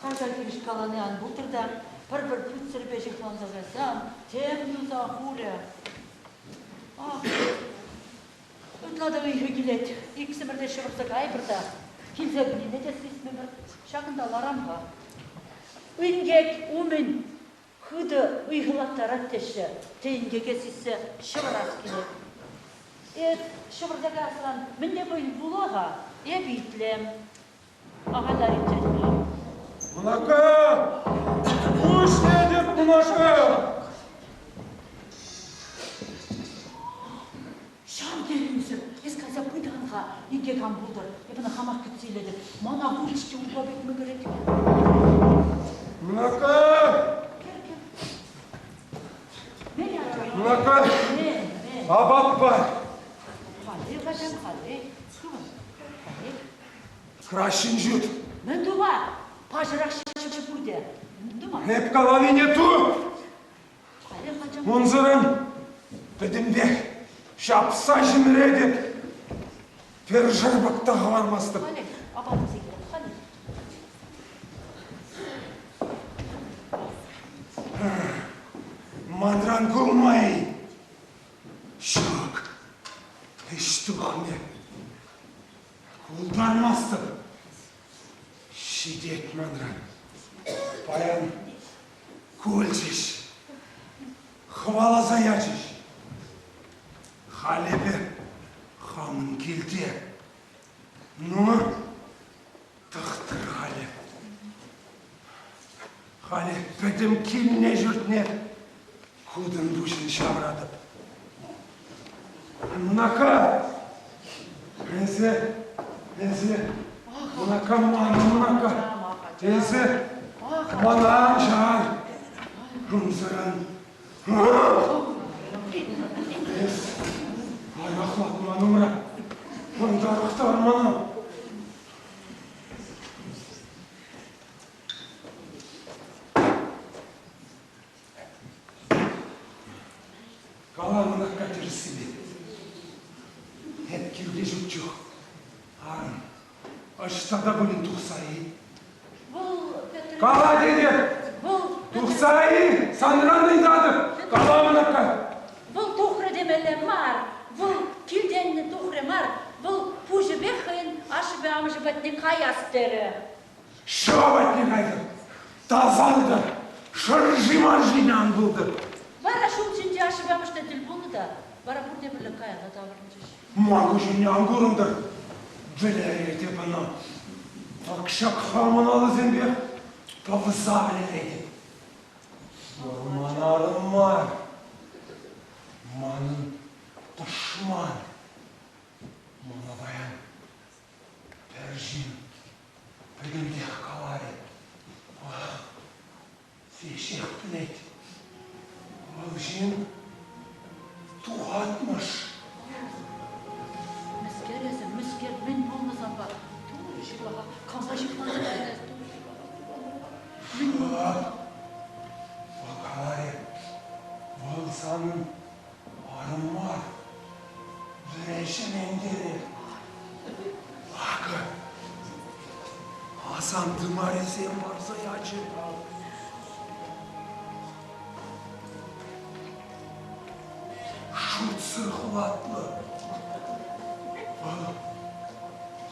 Каҫа хирӗҫ калани ан пултӑр та, пӗр-пӗр пӳтсӗрпе ҫыхланса кайсан тем туса хурӗ. Ах, ытла та ыйхӑ килет. Иксӗмӗр те ҫывӑрса кайӑпӑр та, килсе кӗнине те сисмӗпӗр. Ҫакӑнта ларам-ха. Инкек умӗн хытӑ ыйхӑлаттарать теҫҫӗ. Те инкеке сиссе ҫывӑрас килет. Эс ҫывӑрса каясран мӗнле вӑй вула-ха, эп итлем. Ахаль лариччен. Мӑнака! Пуҫ тетӗп, мӑнаша! Ҫав тери ӳсӗр. Эс кайса пытан-ха, инкек ан пултӑр. Эп ӑна хамах кӗтсе илетӗп. Мана вырӑс те упа пек мӗкӗрет. Мӑнака! Мӑнака! Апат пар! Халех, ачам, халех. Хывӑн. Халех. Краҫҫын ҫут. Мӗн тума? Паҫӑрах ҫӗҫӗ пурте. Мӗн тума? Эп каланине ту! Унсӑрӑн пӗтӗмпех ҫапса ҫӗмӗретӗп, пӗр шӑрпӑк та хӑвармастӑп. Манран кулмай. Ҫук, ӗҫ тухмӗ. Култармастӑп. Ҫитет манран. Паян кулчӗҫ, хӑваласа ячӗҫ. Халь эпӗ хамӑн килте. Ну, тӑхтӑр халӗ. Халӗ пӗтӗм килне-ҫуртне кутӑн-пуҫӑн ҫавӑратӑп. Мӑнака! Эсӗ, эсӗ, мӑнака ман мӑнака. Эсӗ мана ан чар. Унсӑрӑн эс лайӑхлат ман умра. Ан тарӑхтар мана. Кала мӑнакка тӗрӗссипе. Эп килте ҫук чух арӑм ӑҫта та пулин тухса-и? Вӑл, Петр... Кала тетӗп! Вӑл... Тухса-и? Санран ыйтатӑп! Кала мӑнакка! Вӑл тухрӗ темелле мар. Вӑл килтен тухрӗ мар. Вӑл пуҫӗпех хӑйӗн ашшӗпе амӑшӗ патне каяс терӗ. Ҫӑва патне кайтӑр, тасалтӑр, шӑрши-маршине ан пултӑр. Вара ҫул ҫинче ашшӗпе амӑшне тӗл пулнӑ та, вара пурте пӗрле каялла таврӑнчӗҫ. Ман куҫӑмне ан курӑнтӑр, вӗлеретӗп ӑна. Ак ҫак хамӑн алӑсемпе пӑвса вӗлеретӗп. Вӑл ман арӑм мар, манӑн тӑшман. Мана паян пӗр ҫын пӗтӗмпех каларӗ. Веҫех пӗлет. Вӑл ҫын тухатмӑш. Мӗскер эсӗ, мӗскер, мӗн пулнӑ санпа? Турӑ ҫырлаха, кама ҫыхланса кайнӑ эс, Турӑ ҫырлаха, Мӗн пулнӑ? Вӑл каларӗ, вӑл санӑн арӑм мар, вӗҫӗнентерӗ. Акӑ, асан тымарӗсем парса ячӗ. Шутсӑр хӑватлӑ. Вӑл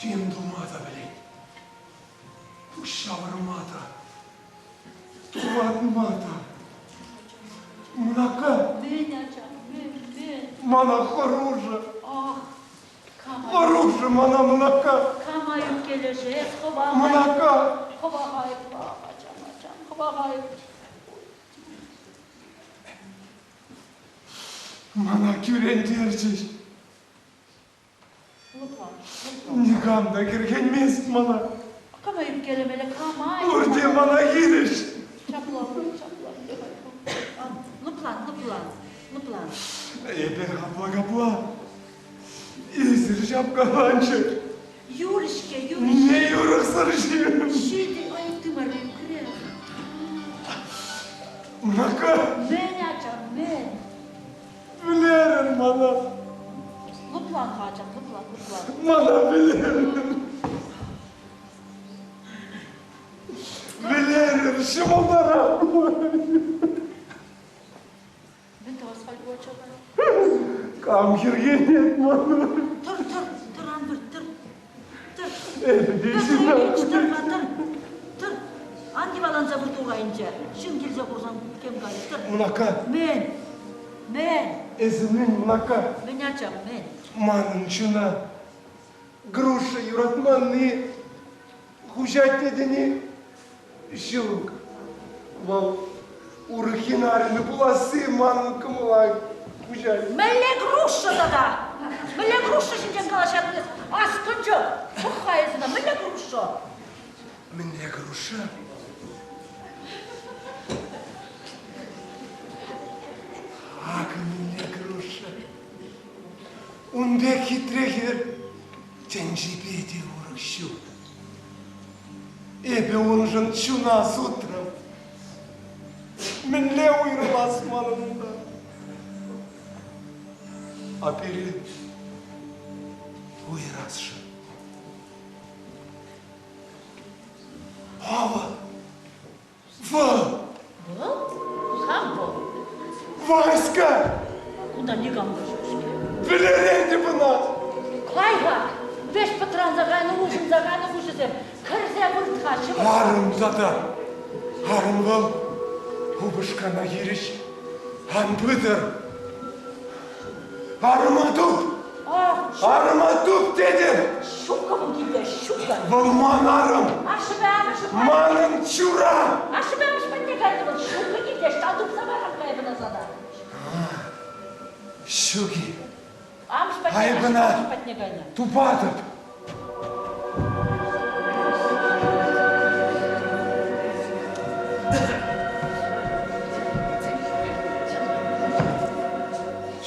тем тума та пӗлет. Пуҫ ҫавӑрма та, тухатма та. Мӑнака. Мӗн, ачам, мӗн, мӗн? Мана хӑрушӑ. Ах, кама? Хӑрушӑ мана мӑнака. Кама ӳпкелешес, хӑва Мӑнака. Хӑва айӑпла, ачам, ачам, хӑва айӑп. Мана кӳрентерчӗҫ. Никам та хӗрхенмест мана. Кама ӳпкелемелле, кама? Пурте мана хирӗҫ. Ҫапла, ҫапла. Лӑплан, лӑплан, лӑплан. Эпӗ апла-капла. Эсир ҫапкаланчӑк. Юрӗ-ҫке, юрӗ-ҫке. Не юрӑхсӑр ҫын. Ҫитӗ, ай, тымар ӳкрӗ. Мӑнака. Мӗн, ачам, мӗн? Вӗлерӗр мана. Лӑплан-ха, ачам, лӑплан, лӑплан. Мана вӗлерӗр. Вӗлерӗр, ҫӑмӑлтарах. Мӗн тӑвас халь ку ачапа? Кам хӗрхенет мана? Тӑр, тӑр, тӑр, ан вырт, тӑр. Тӑр. Эпӗ те Петр Ильич, тӑр-ха, тӑр. Тӑр. Ан йӑваланса вырт урайӗнче. Ҫын килсе курсан тем калӗ. Тӑр. Мӑнака. Мӗн? Мӗн? Эсӗ мӗн, мӑнака? Мӗн, ачам, мӗн? Манӑн чуна груша юратманни хуҫать тетӗн-и? Ҫук. Вӑл урӑххин арӑмӗ пуласси манӑн кӑмӑла хуҫать. Мӗнле груша тата? Мӗнле груша ҫинчен калаҫатӑн эс? Аскӑнчӑк! Пӑх-ха эс ӑна, мӗнле груша? Мӗнле груша? Акӑ мӗнле груша. Ун пек хитре хӗр тӗнчипе те урӑх ҫук. Эпӗ уншӑн чуна сутрӑм. Мӗнле уйрӑлас манӑн унтан? А пире уйӑрасшӑн. Авӑ, вӑл! Вӑл? Кам вӑл? Васька! Кунта никам та ҫук-ҫке. Вӗлеретӗп ӑна! Кай-ха, веҫ пӑтранса кайнӑ, улшӑнса кайнӑ куҫӗсем. Кӗрсе вырт-ха, ҫывӑр. Арӑм тата. Арӑм вӑл упӑшкана хирӗҫ ан пытӑр. Арӑма туп! Арӑма туп тетӗп! Ҫуккӑ вӑл килте, ҫуккӑ. Вӑл ман арӑм! Ашшӗпе амӑшӗ Манӑн чура! Ашшӗпе амӑшӗ патне кайнӑ вӑл. Ҫуккӑ килте, ӑҫтан тупса парам-ха эпӗ ӑна сана? Ҫук-и? Амӑш патне, Айӑпӑна амӑш патне кайнӑ. тупатӑп.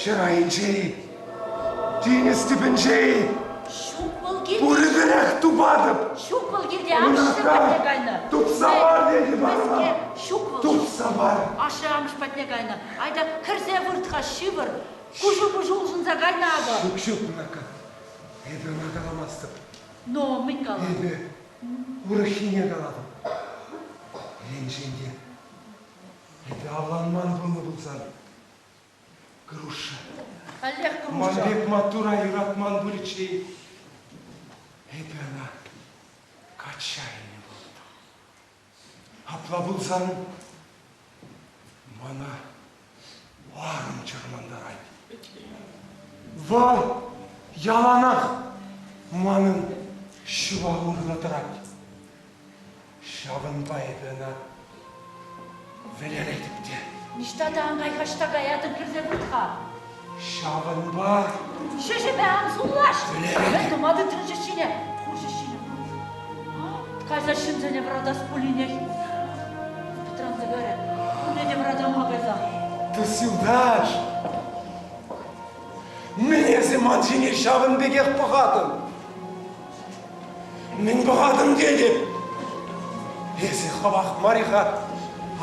Ҫӗр айӗнче-и, тинӗс тӗпӗнче-и? Ҫук вӑл килте. Пурӗпӗрех тупатӑп. Ҫук вӑл килте, амӑшӗ патне кайнӑ. Тупса пар тетӗп арӑма. Ҫук вӑл. Тупса пар. Ашшӗ амӑш патне кайнӑ. Айта кӗрсе вырт-ха, ҫывӑр. Куҫу-пуҫ улшӑнса кайнӑ акӑ. Ҫук, ҫук, мӑнакка. Эпӗ ӑна каламастӑп. Но мӗн калан? Эпӗ урӑххине калатӑп. Енчен те эпӗ авланман пулнӑ пулсан, Груша. Каллех Груша. Ман пек маттура юратман пулӗччӗ. Эпӗ ӑна качча илнӗ пулӑттӑм. Апла пулсан мана арӑм чӑрмантарать. Вӑл яланах манӑн ҫӑва урлӑ тӑрать. Ҫавӑнпа эпӗ ӑна вӗлеретӗп те. Ниҫта та ан кай-ха, ӑҫта каятӑн, кӗрсе вырт-ха. Ҫавӑнпа... Ҫӗҫӗпе ан суллаш! Мӗн тума тытрӑн ҫӗҫҫине? Хур ҫӗҫҫине. Кайса ҫынсене вӑратас пулинех. Пӑтранса кайрӗ. Пурне те вӑратам-ха кайса. Тус-юлташ! Мӗн эсӗ ман ҫине ҫавӑн пекех пӑхатӑн? Мӗн пӑхатӑн тетӗп? Эсӗ хӑвах мар-и-ха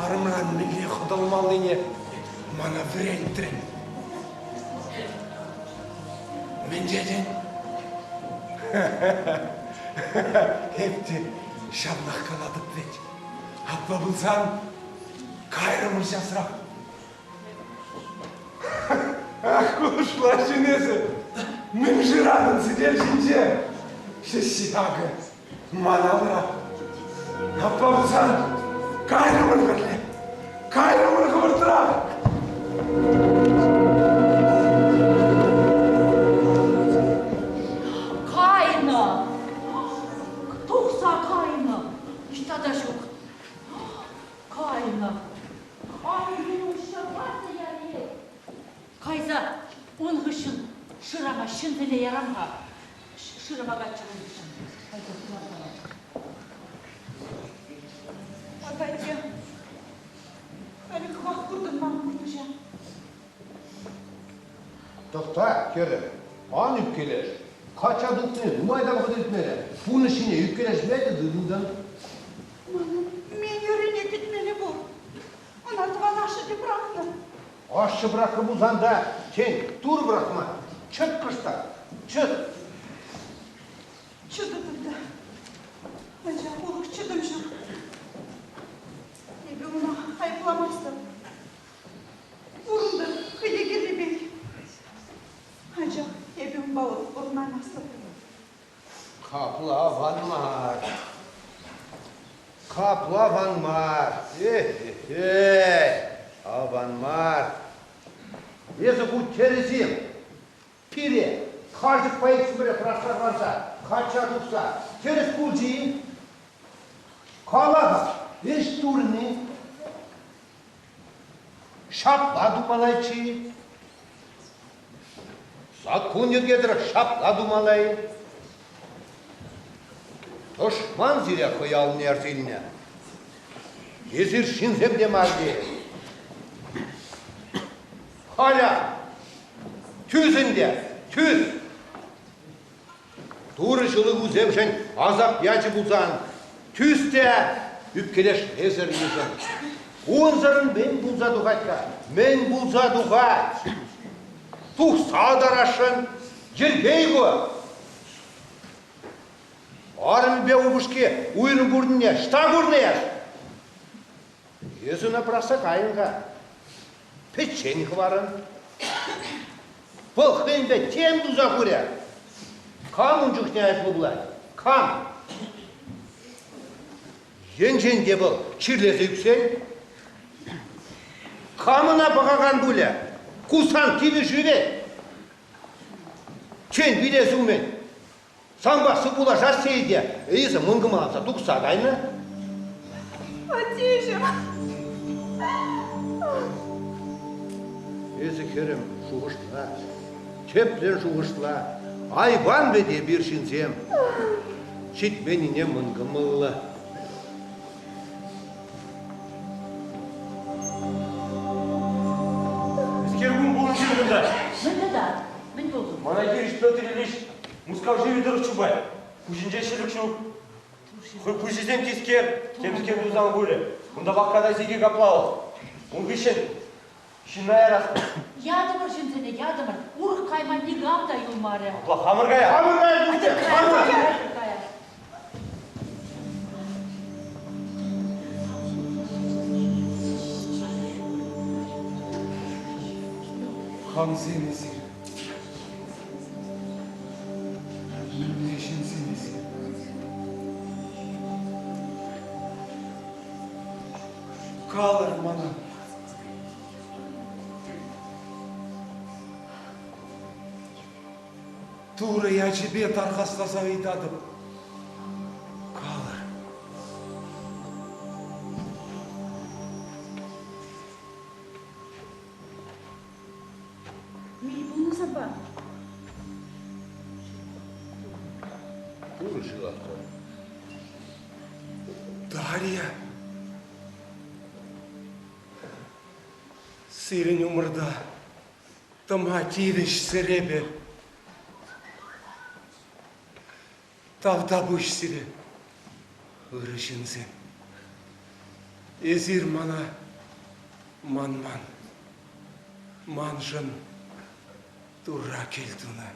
арӑмран мӗнле хӑтӑлмаллине мана вӗрентрӗн. Мӗн тетӗн? Эп те ҫавнах калатӑп вӗт. Апла пулсан кайрӑмӑр часрах. Ах, кулӑшла ҫын эсӗ. Мӗн шыратӑн сӗтел ҫинче? Ҫӗҫҫи акӑ ман алра. Апла пулсан кайрӑмӑр пӗрле. Кайрӑмӑр хӑвӑртрах. Кайнӑ! Тухса кайнӑ! Ниҫта та ҫук. Кайнӑ. Кайрӗ ҫапатнӑ яриех. Кайса ун хыҫҫӑн шырама ҫынсене ярам-ха. Шырама каччӑ ун хыҫҫӑн. Кайса шырама. Асатте, халӗ хӑвах куртӑн ман пурнӑҫа. Тӑхта, хӗрӗм, ан ӳпкелеш. Качча тухни нумай та вӑхӑт иртмерӗ. Пурнӑҫ ҫине ӳпкелешме те тытӑнтӑн. Манӑн мӗн ыррине кӗтмелле пур. Ӑна тӑван ашшӗ те пӑрахнӑ. Ашшӗ пӑрахрӗ пулсан та, тен, Турӑ пӑрахман. Чӑт кӑштах, чӑт. Чӑтӑпӑр та. Анчах урӑх чӑтӑм ҫук. Эпӗ ӑна айӑпламастӑп. Пурӑнтӑр хӑйне кирлӗ пек. Анчах эпӗ унпа пурӑнаймастӑп. Капла аван мар. Капла аван мар. Эх-эх-эх, аван мар. Эсӗ ку тӗрӗсем пире карчӑкпа иксӗмӗре пӑрахса хӑварса, качча тухса тӗрӗс пулчӗ-и? Кала-ха, ӗҫ турни Ҫапла тумаллаччӗ-и? Саккун йӗрке тӑрӑх ҫапла тумалла-и? Тӑшман сире хӑй алне ярса илнӗ. Эсир ҫынсем те мар те. Халя, тӳс ӗнтӗ, тӳс! Турӑ ҫылӑхусемшӗн асап ячӗ пулсан, тӳс те ӳпкелешмесӗр йышӑн. Унсӑрӑн мӗн пулса тухать-ха? Мӗн пулса тухать? Тухса тарасшӑн, йӗрке-и ку? Арӑмӗпе упӑшки уйрӑм пурӑннине ӑҫта курнӑ эс? Эс ӑна пӑрахса кайӑн-ха. Пӗччен хӑварӑн. Вӑл хӑйӗнпе тем туса хурӗ. Кам ун чухне айӑплӑ пулать? Кам? Енчен те вӑл чирлесе ӳксен, кам ӑна пӑхакан пулӗ? Ку сан тивӗҫӳ вӗт. Чен вилес умӗн Санпа сывпуллашас те эсӗ мӑнкӑмӑланса тухса кайнӑ. Аттеҫӗм. Эсӗ, хӗрӗм, шухӑшла, тӗплӗн шухӑшла. Айван вӗт эпир ҫынсем. Ҫитменнине мӑнкӑмӑллӑ. Мӗскер кун пулнӑ кунта? Мӗн тата? Мӗн пултӑм? Мана хирӗҫ Петр Ильич Мускав шывӗ тӑрӑх чупать. Пуҫӗнче ҫӗлӗк ҫук. Хӑй пуҫӗсем тискер, темскер тусан пулӗ. Унта вакка та сикӗ каплалӑх. Ун хыҫҫӑн ҫынна ярас. Ятӑмӑр ҫынсене, ятӑмӑр. Урӑх кайма никам та юлмарӗ. Апла хамӑр кая. Хамӑр кая, хамӑр. Кая. Камсем эсир? Мӗнле ҫынсем эсир? Калӑр мана. Турӑ ячӗпе тархасласа ыйтатӑп. Калӑр. Мӗн пулнӑ санпа? Турӑ ҫырлахтӑр. Дарья. Сирӗн умӑрта тӑма тивӗҫсӗр эпӗ. Тавтапуҫ сире, ырӑ ҫынсем. Эсир мана манман, маншӑн Турра кӗл тунӑ.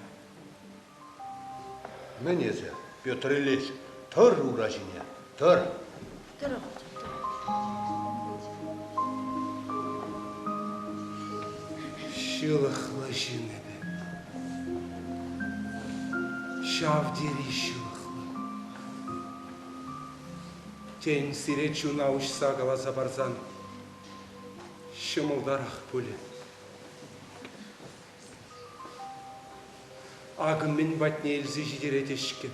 Мӗн эсӗ, Петр Ильич, тӑр ура ҫине, тӑр. Тӑрӑх. Ҫылӑхлӑ ҫын эпӗ. Ҫав тери ҫылӑхлӑ. Тен, сире чуна уҫса каласа парсан ҫӑмӑлтарах пулӗ. Акӑ мӗн патне илсе ҫитерет ӗҫкӗ.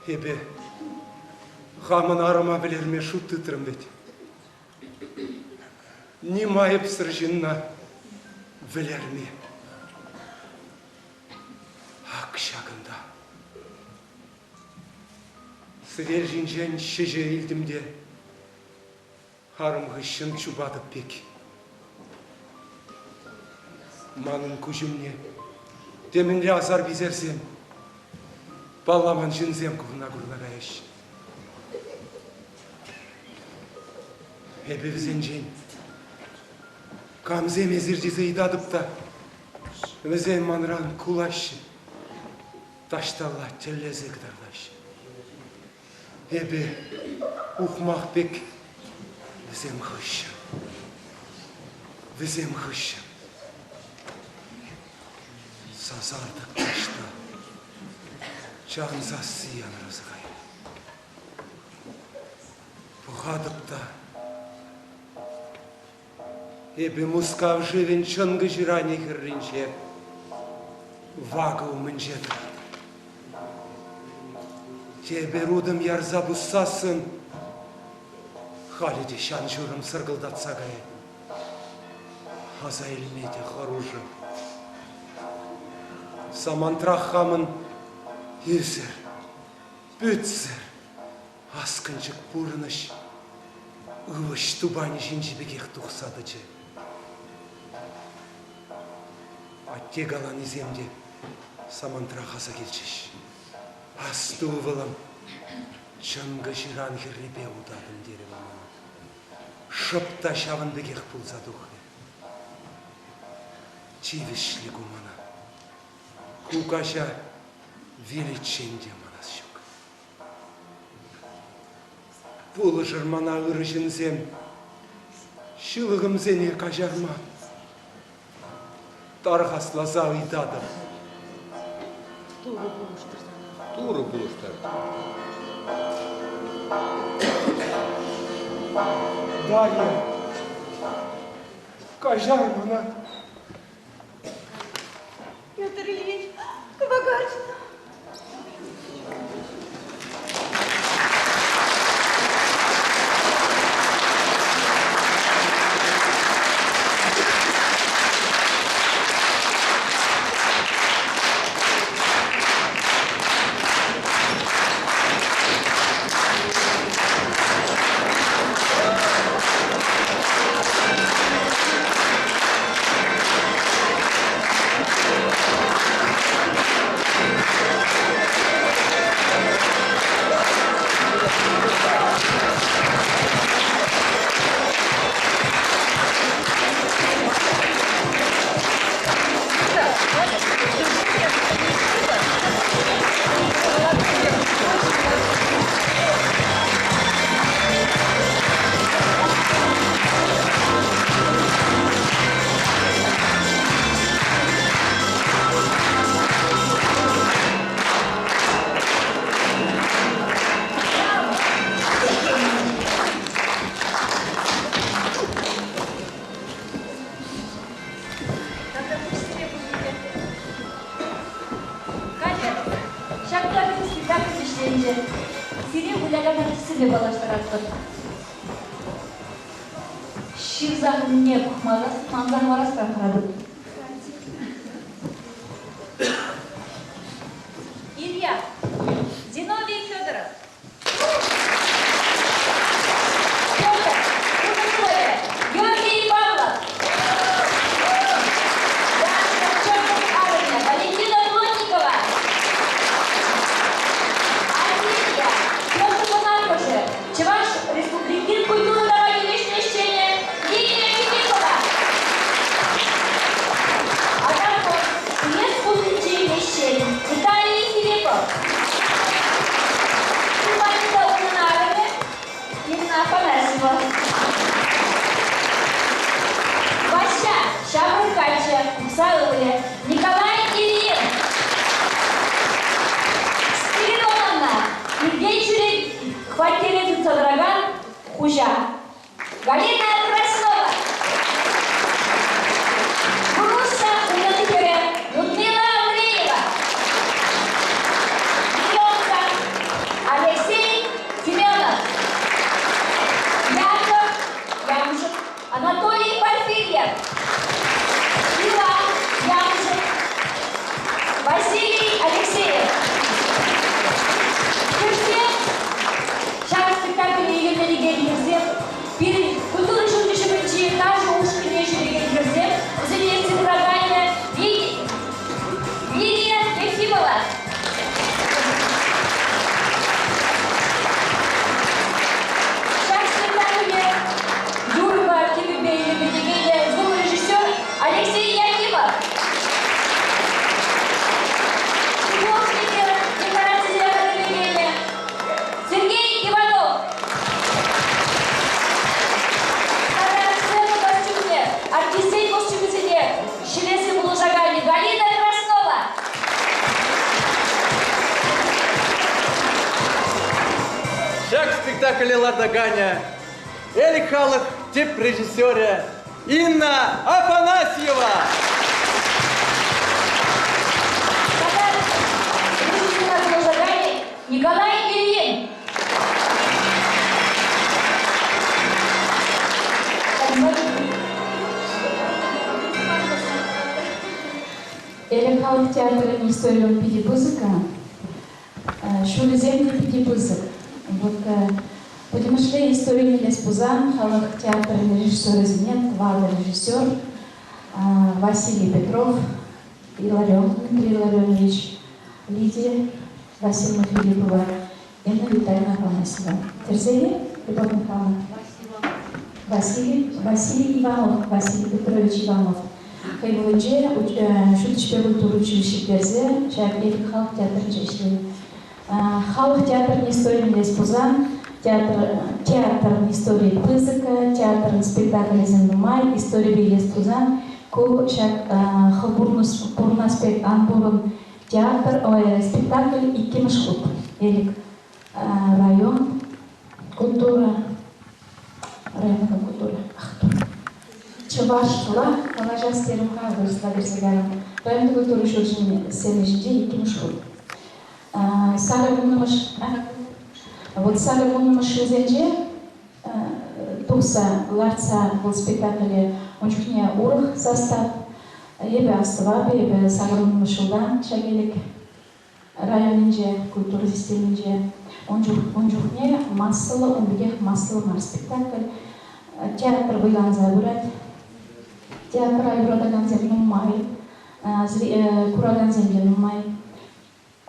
Эпӗ хамӑн арӑма вӗлерме шут тытрӑм вӗт. Ним айӑпсӑр ҫынна вӗлерме. Ак ҫакӑнта. Сӗтел ҫинчен ҫӗҫӗ илтӗм те арӑм хыҫҫӑн чупатӑп пек. Манӑн куҫ умне темӗнле асар-писерсем, палламан ҫынсем курна-курна каяҫҫӗ. Эпӗ вӗсенчен камсем эсир тесе ыйтатӑп та, вӗсем манран кулаҫҫӗ, таҫталла тӗллесе кӑтартаҫҫӗ. Эпӗ ухмах пек вӗсем хыҫҫӑн, вӗсем хыҫҫӑн. Сасартӑк таҫта чан сасси янӑраса кайрӗ. Пӑхатӑп та эпӗ Мускав шывӗн чӑнкӑ ҫыранӗ хӗрринче вакӑ умӗнче тӑратӑп. Тепӗр утӑм ярса пуссассӑн халӗ те ҫан-ҫурӑм сӑркӑлтатса каять. Аса илме те хӑрушӑ. Самантрах хамӑн ӳсӗр, пӳтсӗр, аскӑнчӑк пурнӑҫ ывӑҫ тупанӗ ҫинчи пекех тухса тӑчӗ. Атте каланисем те самантрах аса килчӗҫ. Асту, ывӑлӑм, чӑнкӑ ҫыран хӗррипе утатӑн, терӗ вӑл мана. Шӑп та ҫавӑн пекех пулса тухрӗ. Тивӗҫлӗ ку мана. Ку каҫа виличчен те манас ҫук. Пулӑшӑр мана, ырӑ ҫынсем, ҫылӑхӑмсене каҫарма. Тархасласа ыйтатӑп. Турӑ пулӑштӑр сана. Турӑ пулӑштӑр. Дарья, каҫар мана. Петр Ильич, кӑвакарчӑн. Халӗ ҫакна спектакль вӗҫленчӗ. Сире вылякан артистсемпе паллаштаратпӑр. Ҫырса хунине пӑхмасӑр манса хӑварасран хӑратӑп. Илья, Зиновий Федоров. Петр, Кузнецове, Георгий Павлов. Даша Черных арӑмӗ, Валентина Плотникова. Альбия, Петр Кунакӑшӗ, Чӑваш Республикин культура тава тивӗҫлӗ ӗҫченӗ Лилия Филиппова. Агарков, Пьес хулинчи мещен Виталий Филиппов. спектакле лартаканӗ, Элӗк халӑх тӗп режиссерӗ Инна Афанасьева! Тата режиссера пулӑшаканӗ Николай Ильин! Элӗк халӑх театрӗн историйӗ питӗ пысӑк-ха. Ҫулӗсем те питӗ пысӑк. Вот пӗтӗмӗшле историне илес пулсан халӑх театрӗн режиссерӗсене тӑватӑ режиссер Василий Петров, Иларион Дмитрий Илларионович, Лидия Васильевна Филиппова, Инна Витальевна Афанасьева. Тӗрӗсех-и, Любовь Михайловна? Василий, Василий Иванов, Василий Петрович Иванов. Хӑй вӑхӑтӗнче ҫутӗҫпе культура училищи пӗтерсе ҫак Элӗк халӑх театрӗнче ӗҫленӗ. Халӑх театрӗн историне илес пулсан, театр, театрӑн историйӗ пысӑк, театрӑн спектаклӗсем нумай, историпе илес пулсан, ку ҫак хӑв пурӑнас пек ан пурӑн театр, ой, спектакль иккӗмӗш хут. Элӗк район культура, районка культура, ах тур. Чӑвашла калаҫас терӗм-ха, вырӑсла кӗрсе кайрӑм. Районти культура ҫурчӗн сцени ҫинче иккӗмӗш хут. Сакӑр вуннӑмӗш, вот 80-мӗш ҫулсенче тухса лартса вӑл спектакле ун чухне урӑх состав. Эпӗ астӑвап, эпӗ 80-мӗш ҫулта ҫак Элӗк районӗнче, культура системинче. Ун чух, ун чухне массӑллӑ, ун пекех массӑллӑ мар спектакль. Театр вӑйланса пырать. Театра юратакансем нумай, куракансем те нумай.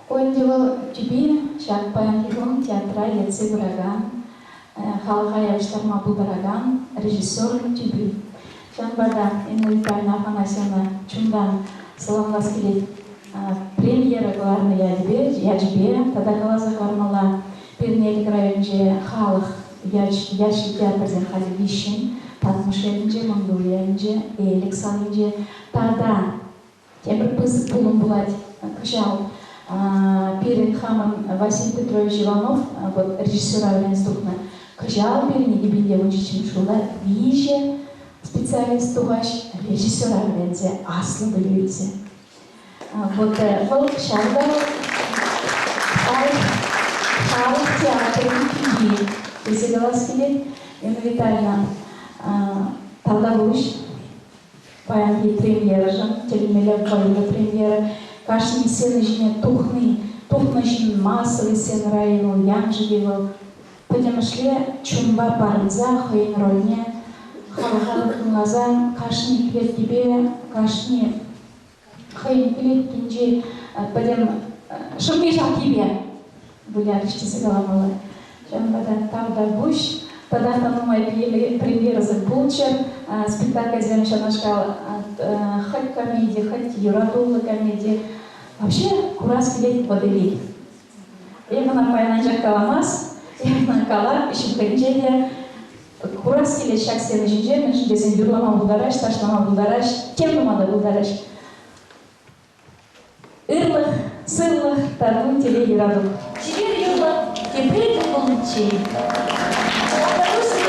Ку ӗнтӗ вӑл тӳпе ҫак паянхи кун театра ертсе пыракан, халӑха явӑҫтарма пултаракан режиссерӑн тӳпи. Ҫавӑнпа та Инна Витальевна Афанасьевна чунтан саламлас килет. Премьера кӑларнӑ ячӗпе, ячӗпе тата каласа хӑвармалла, пирӗн Элӗк районӗнче халӑх ячлӗ театрсем халӗ виҫҫӗн, Татмӑш ялӗнче, Мӑнтур ялӗнче, Элӗк салинче тата Тепӗр пысӑк пулӑм пулать кӑҫал. Пирӗн хамӑн Василий Петрович Иванов вот режиссера вӗренсе тухнӑ. Кӑҫал пирӗн 2017 ҫулта виҫӗ специалист тухаҫ режиссера вӗренсе аслӑ пӗлӳ илсе. Вот вӑл ҫав та халӑх театрӗн пики тесе калас килет. Инна Витальевна, тавтапуҫ. Паянхи премьерӑшӑн тӗлӗнмелле вӑйлӑ премьера. Кашни сцена ҫине тухни, тухнӑ ҫын массовый сценӑра-и вӑл, яншӑк-и вӑл, пӗтӗмӗшле чунпа парӑнса хӑйӗн рольне халӑха тыткӑнласа кашни клеткипе, кашни хӑйӗн клеткинчи пӗтӗм шӑмми-шаккипе вылярӗҫ тесе каламалла. Ҫавӑнпа та тавтапуҫ. Татах та нумай премьерӑсем пулччӑр. Спектакльсем ҫавнашкал хӑть комеди, хӑть юратуллӑ комеди. Вообще курас килет водевиль. Эп ӑна паян анчах каламас, эп ӑна калап, ҫывӑхӗнче те. Курас килет ҫак сцена ҫинче, мӗншӗн тесен юрлама пултараҫ, ташлама пултараҫ, тем тума та пултараҫ. Ырлӑх, сывлӑх, тату, телей, юрату. Чипер юрлӑ тепре тӗл пуличчен. Тавтапуҫ сире.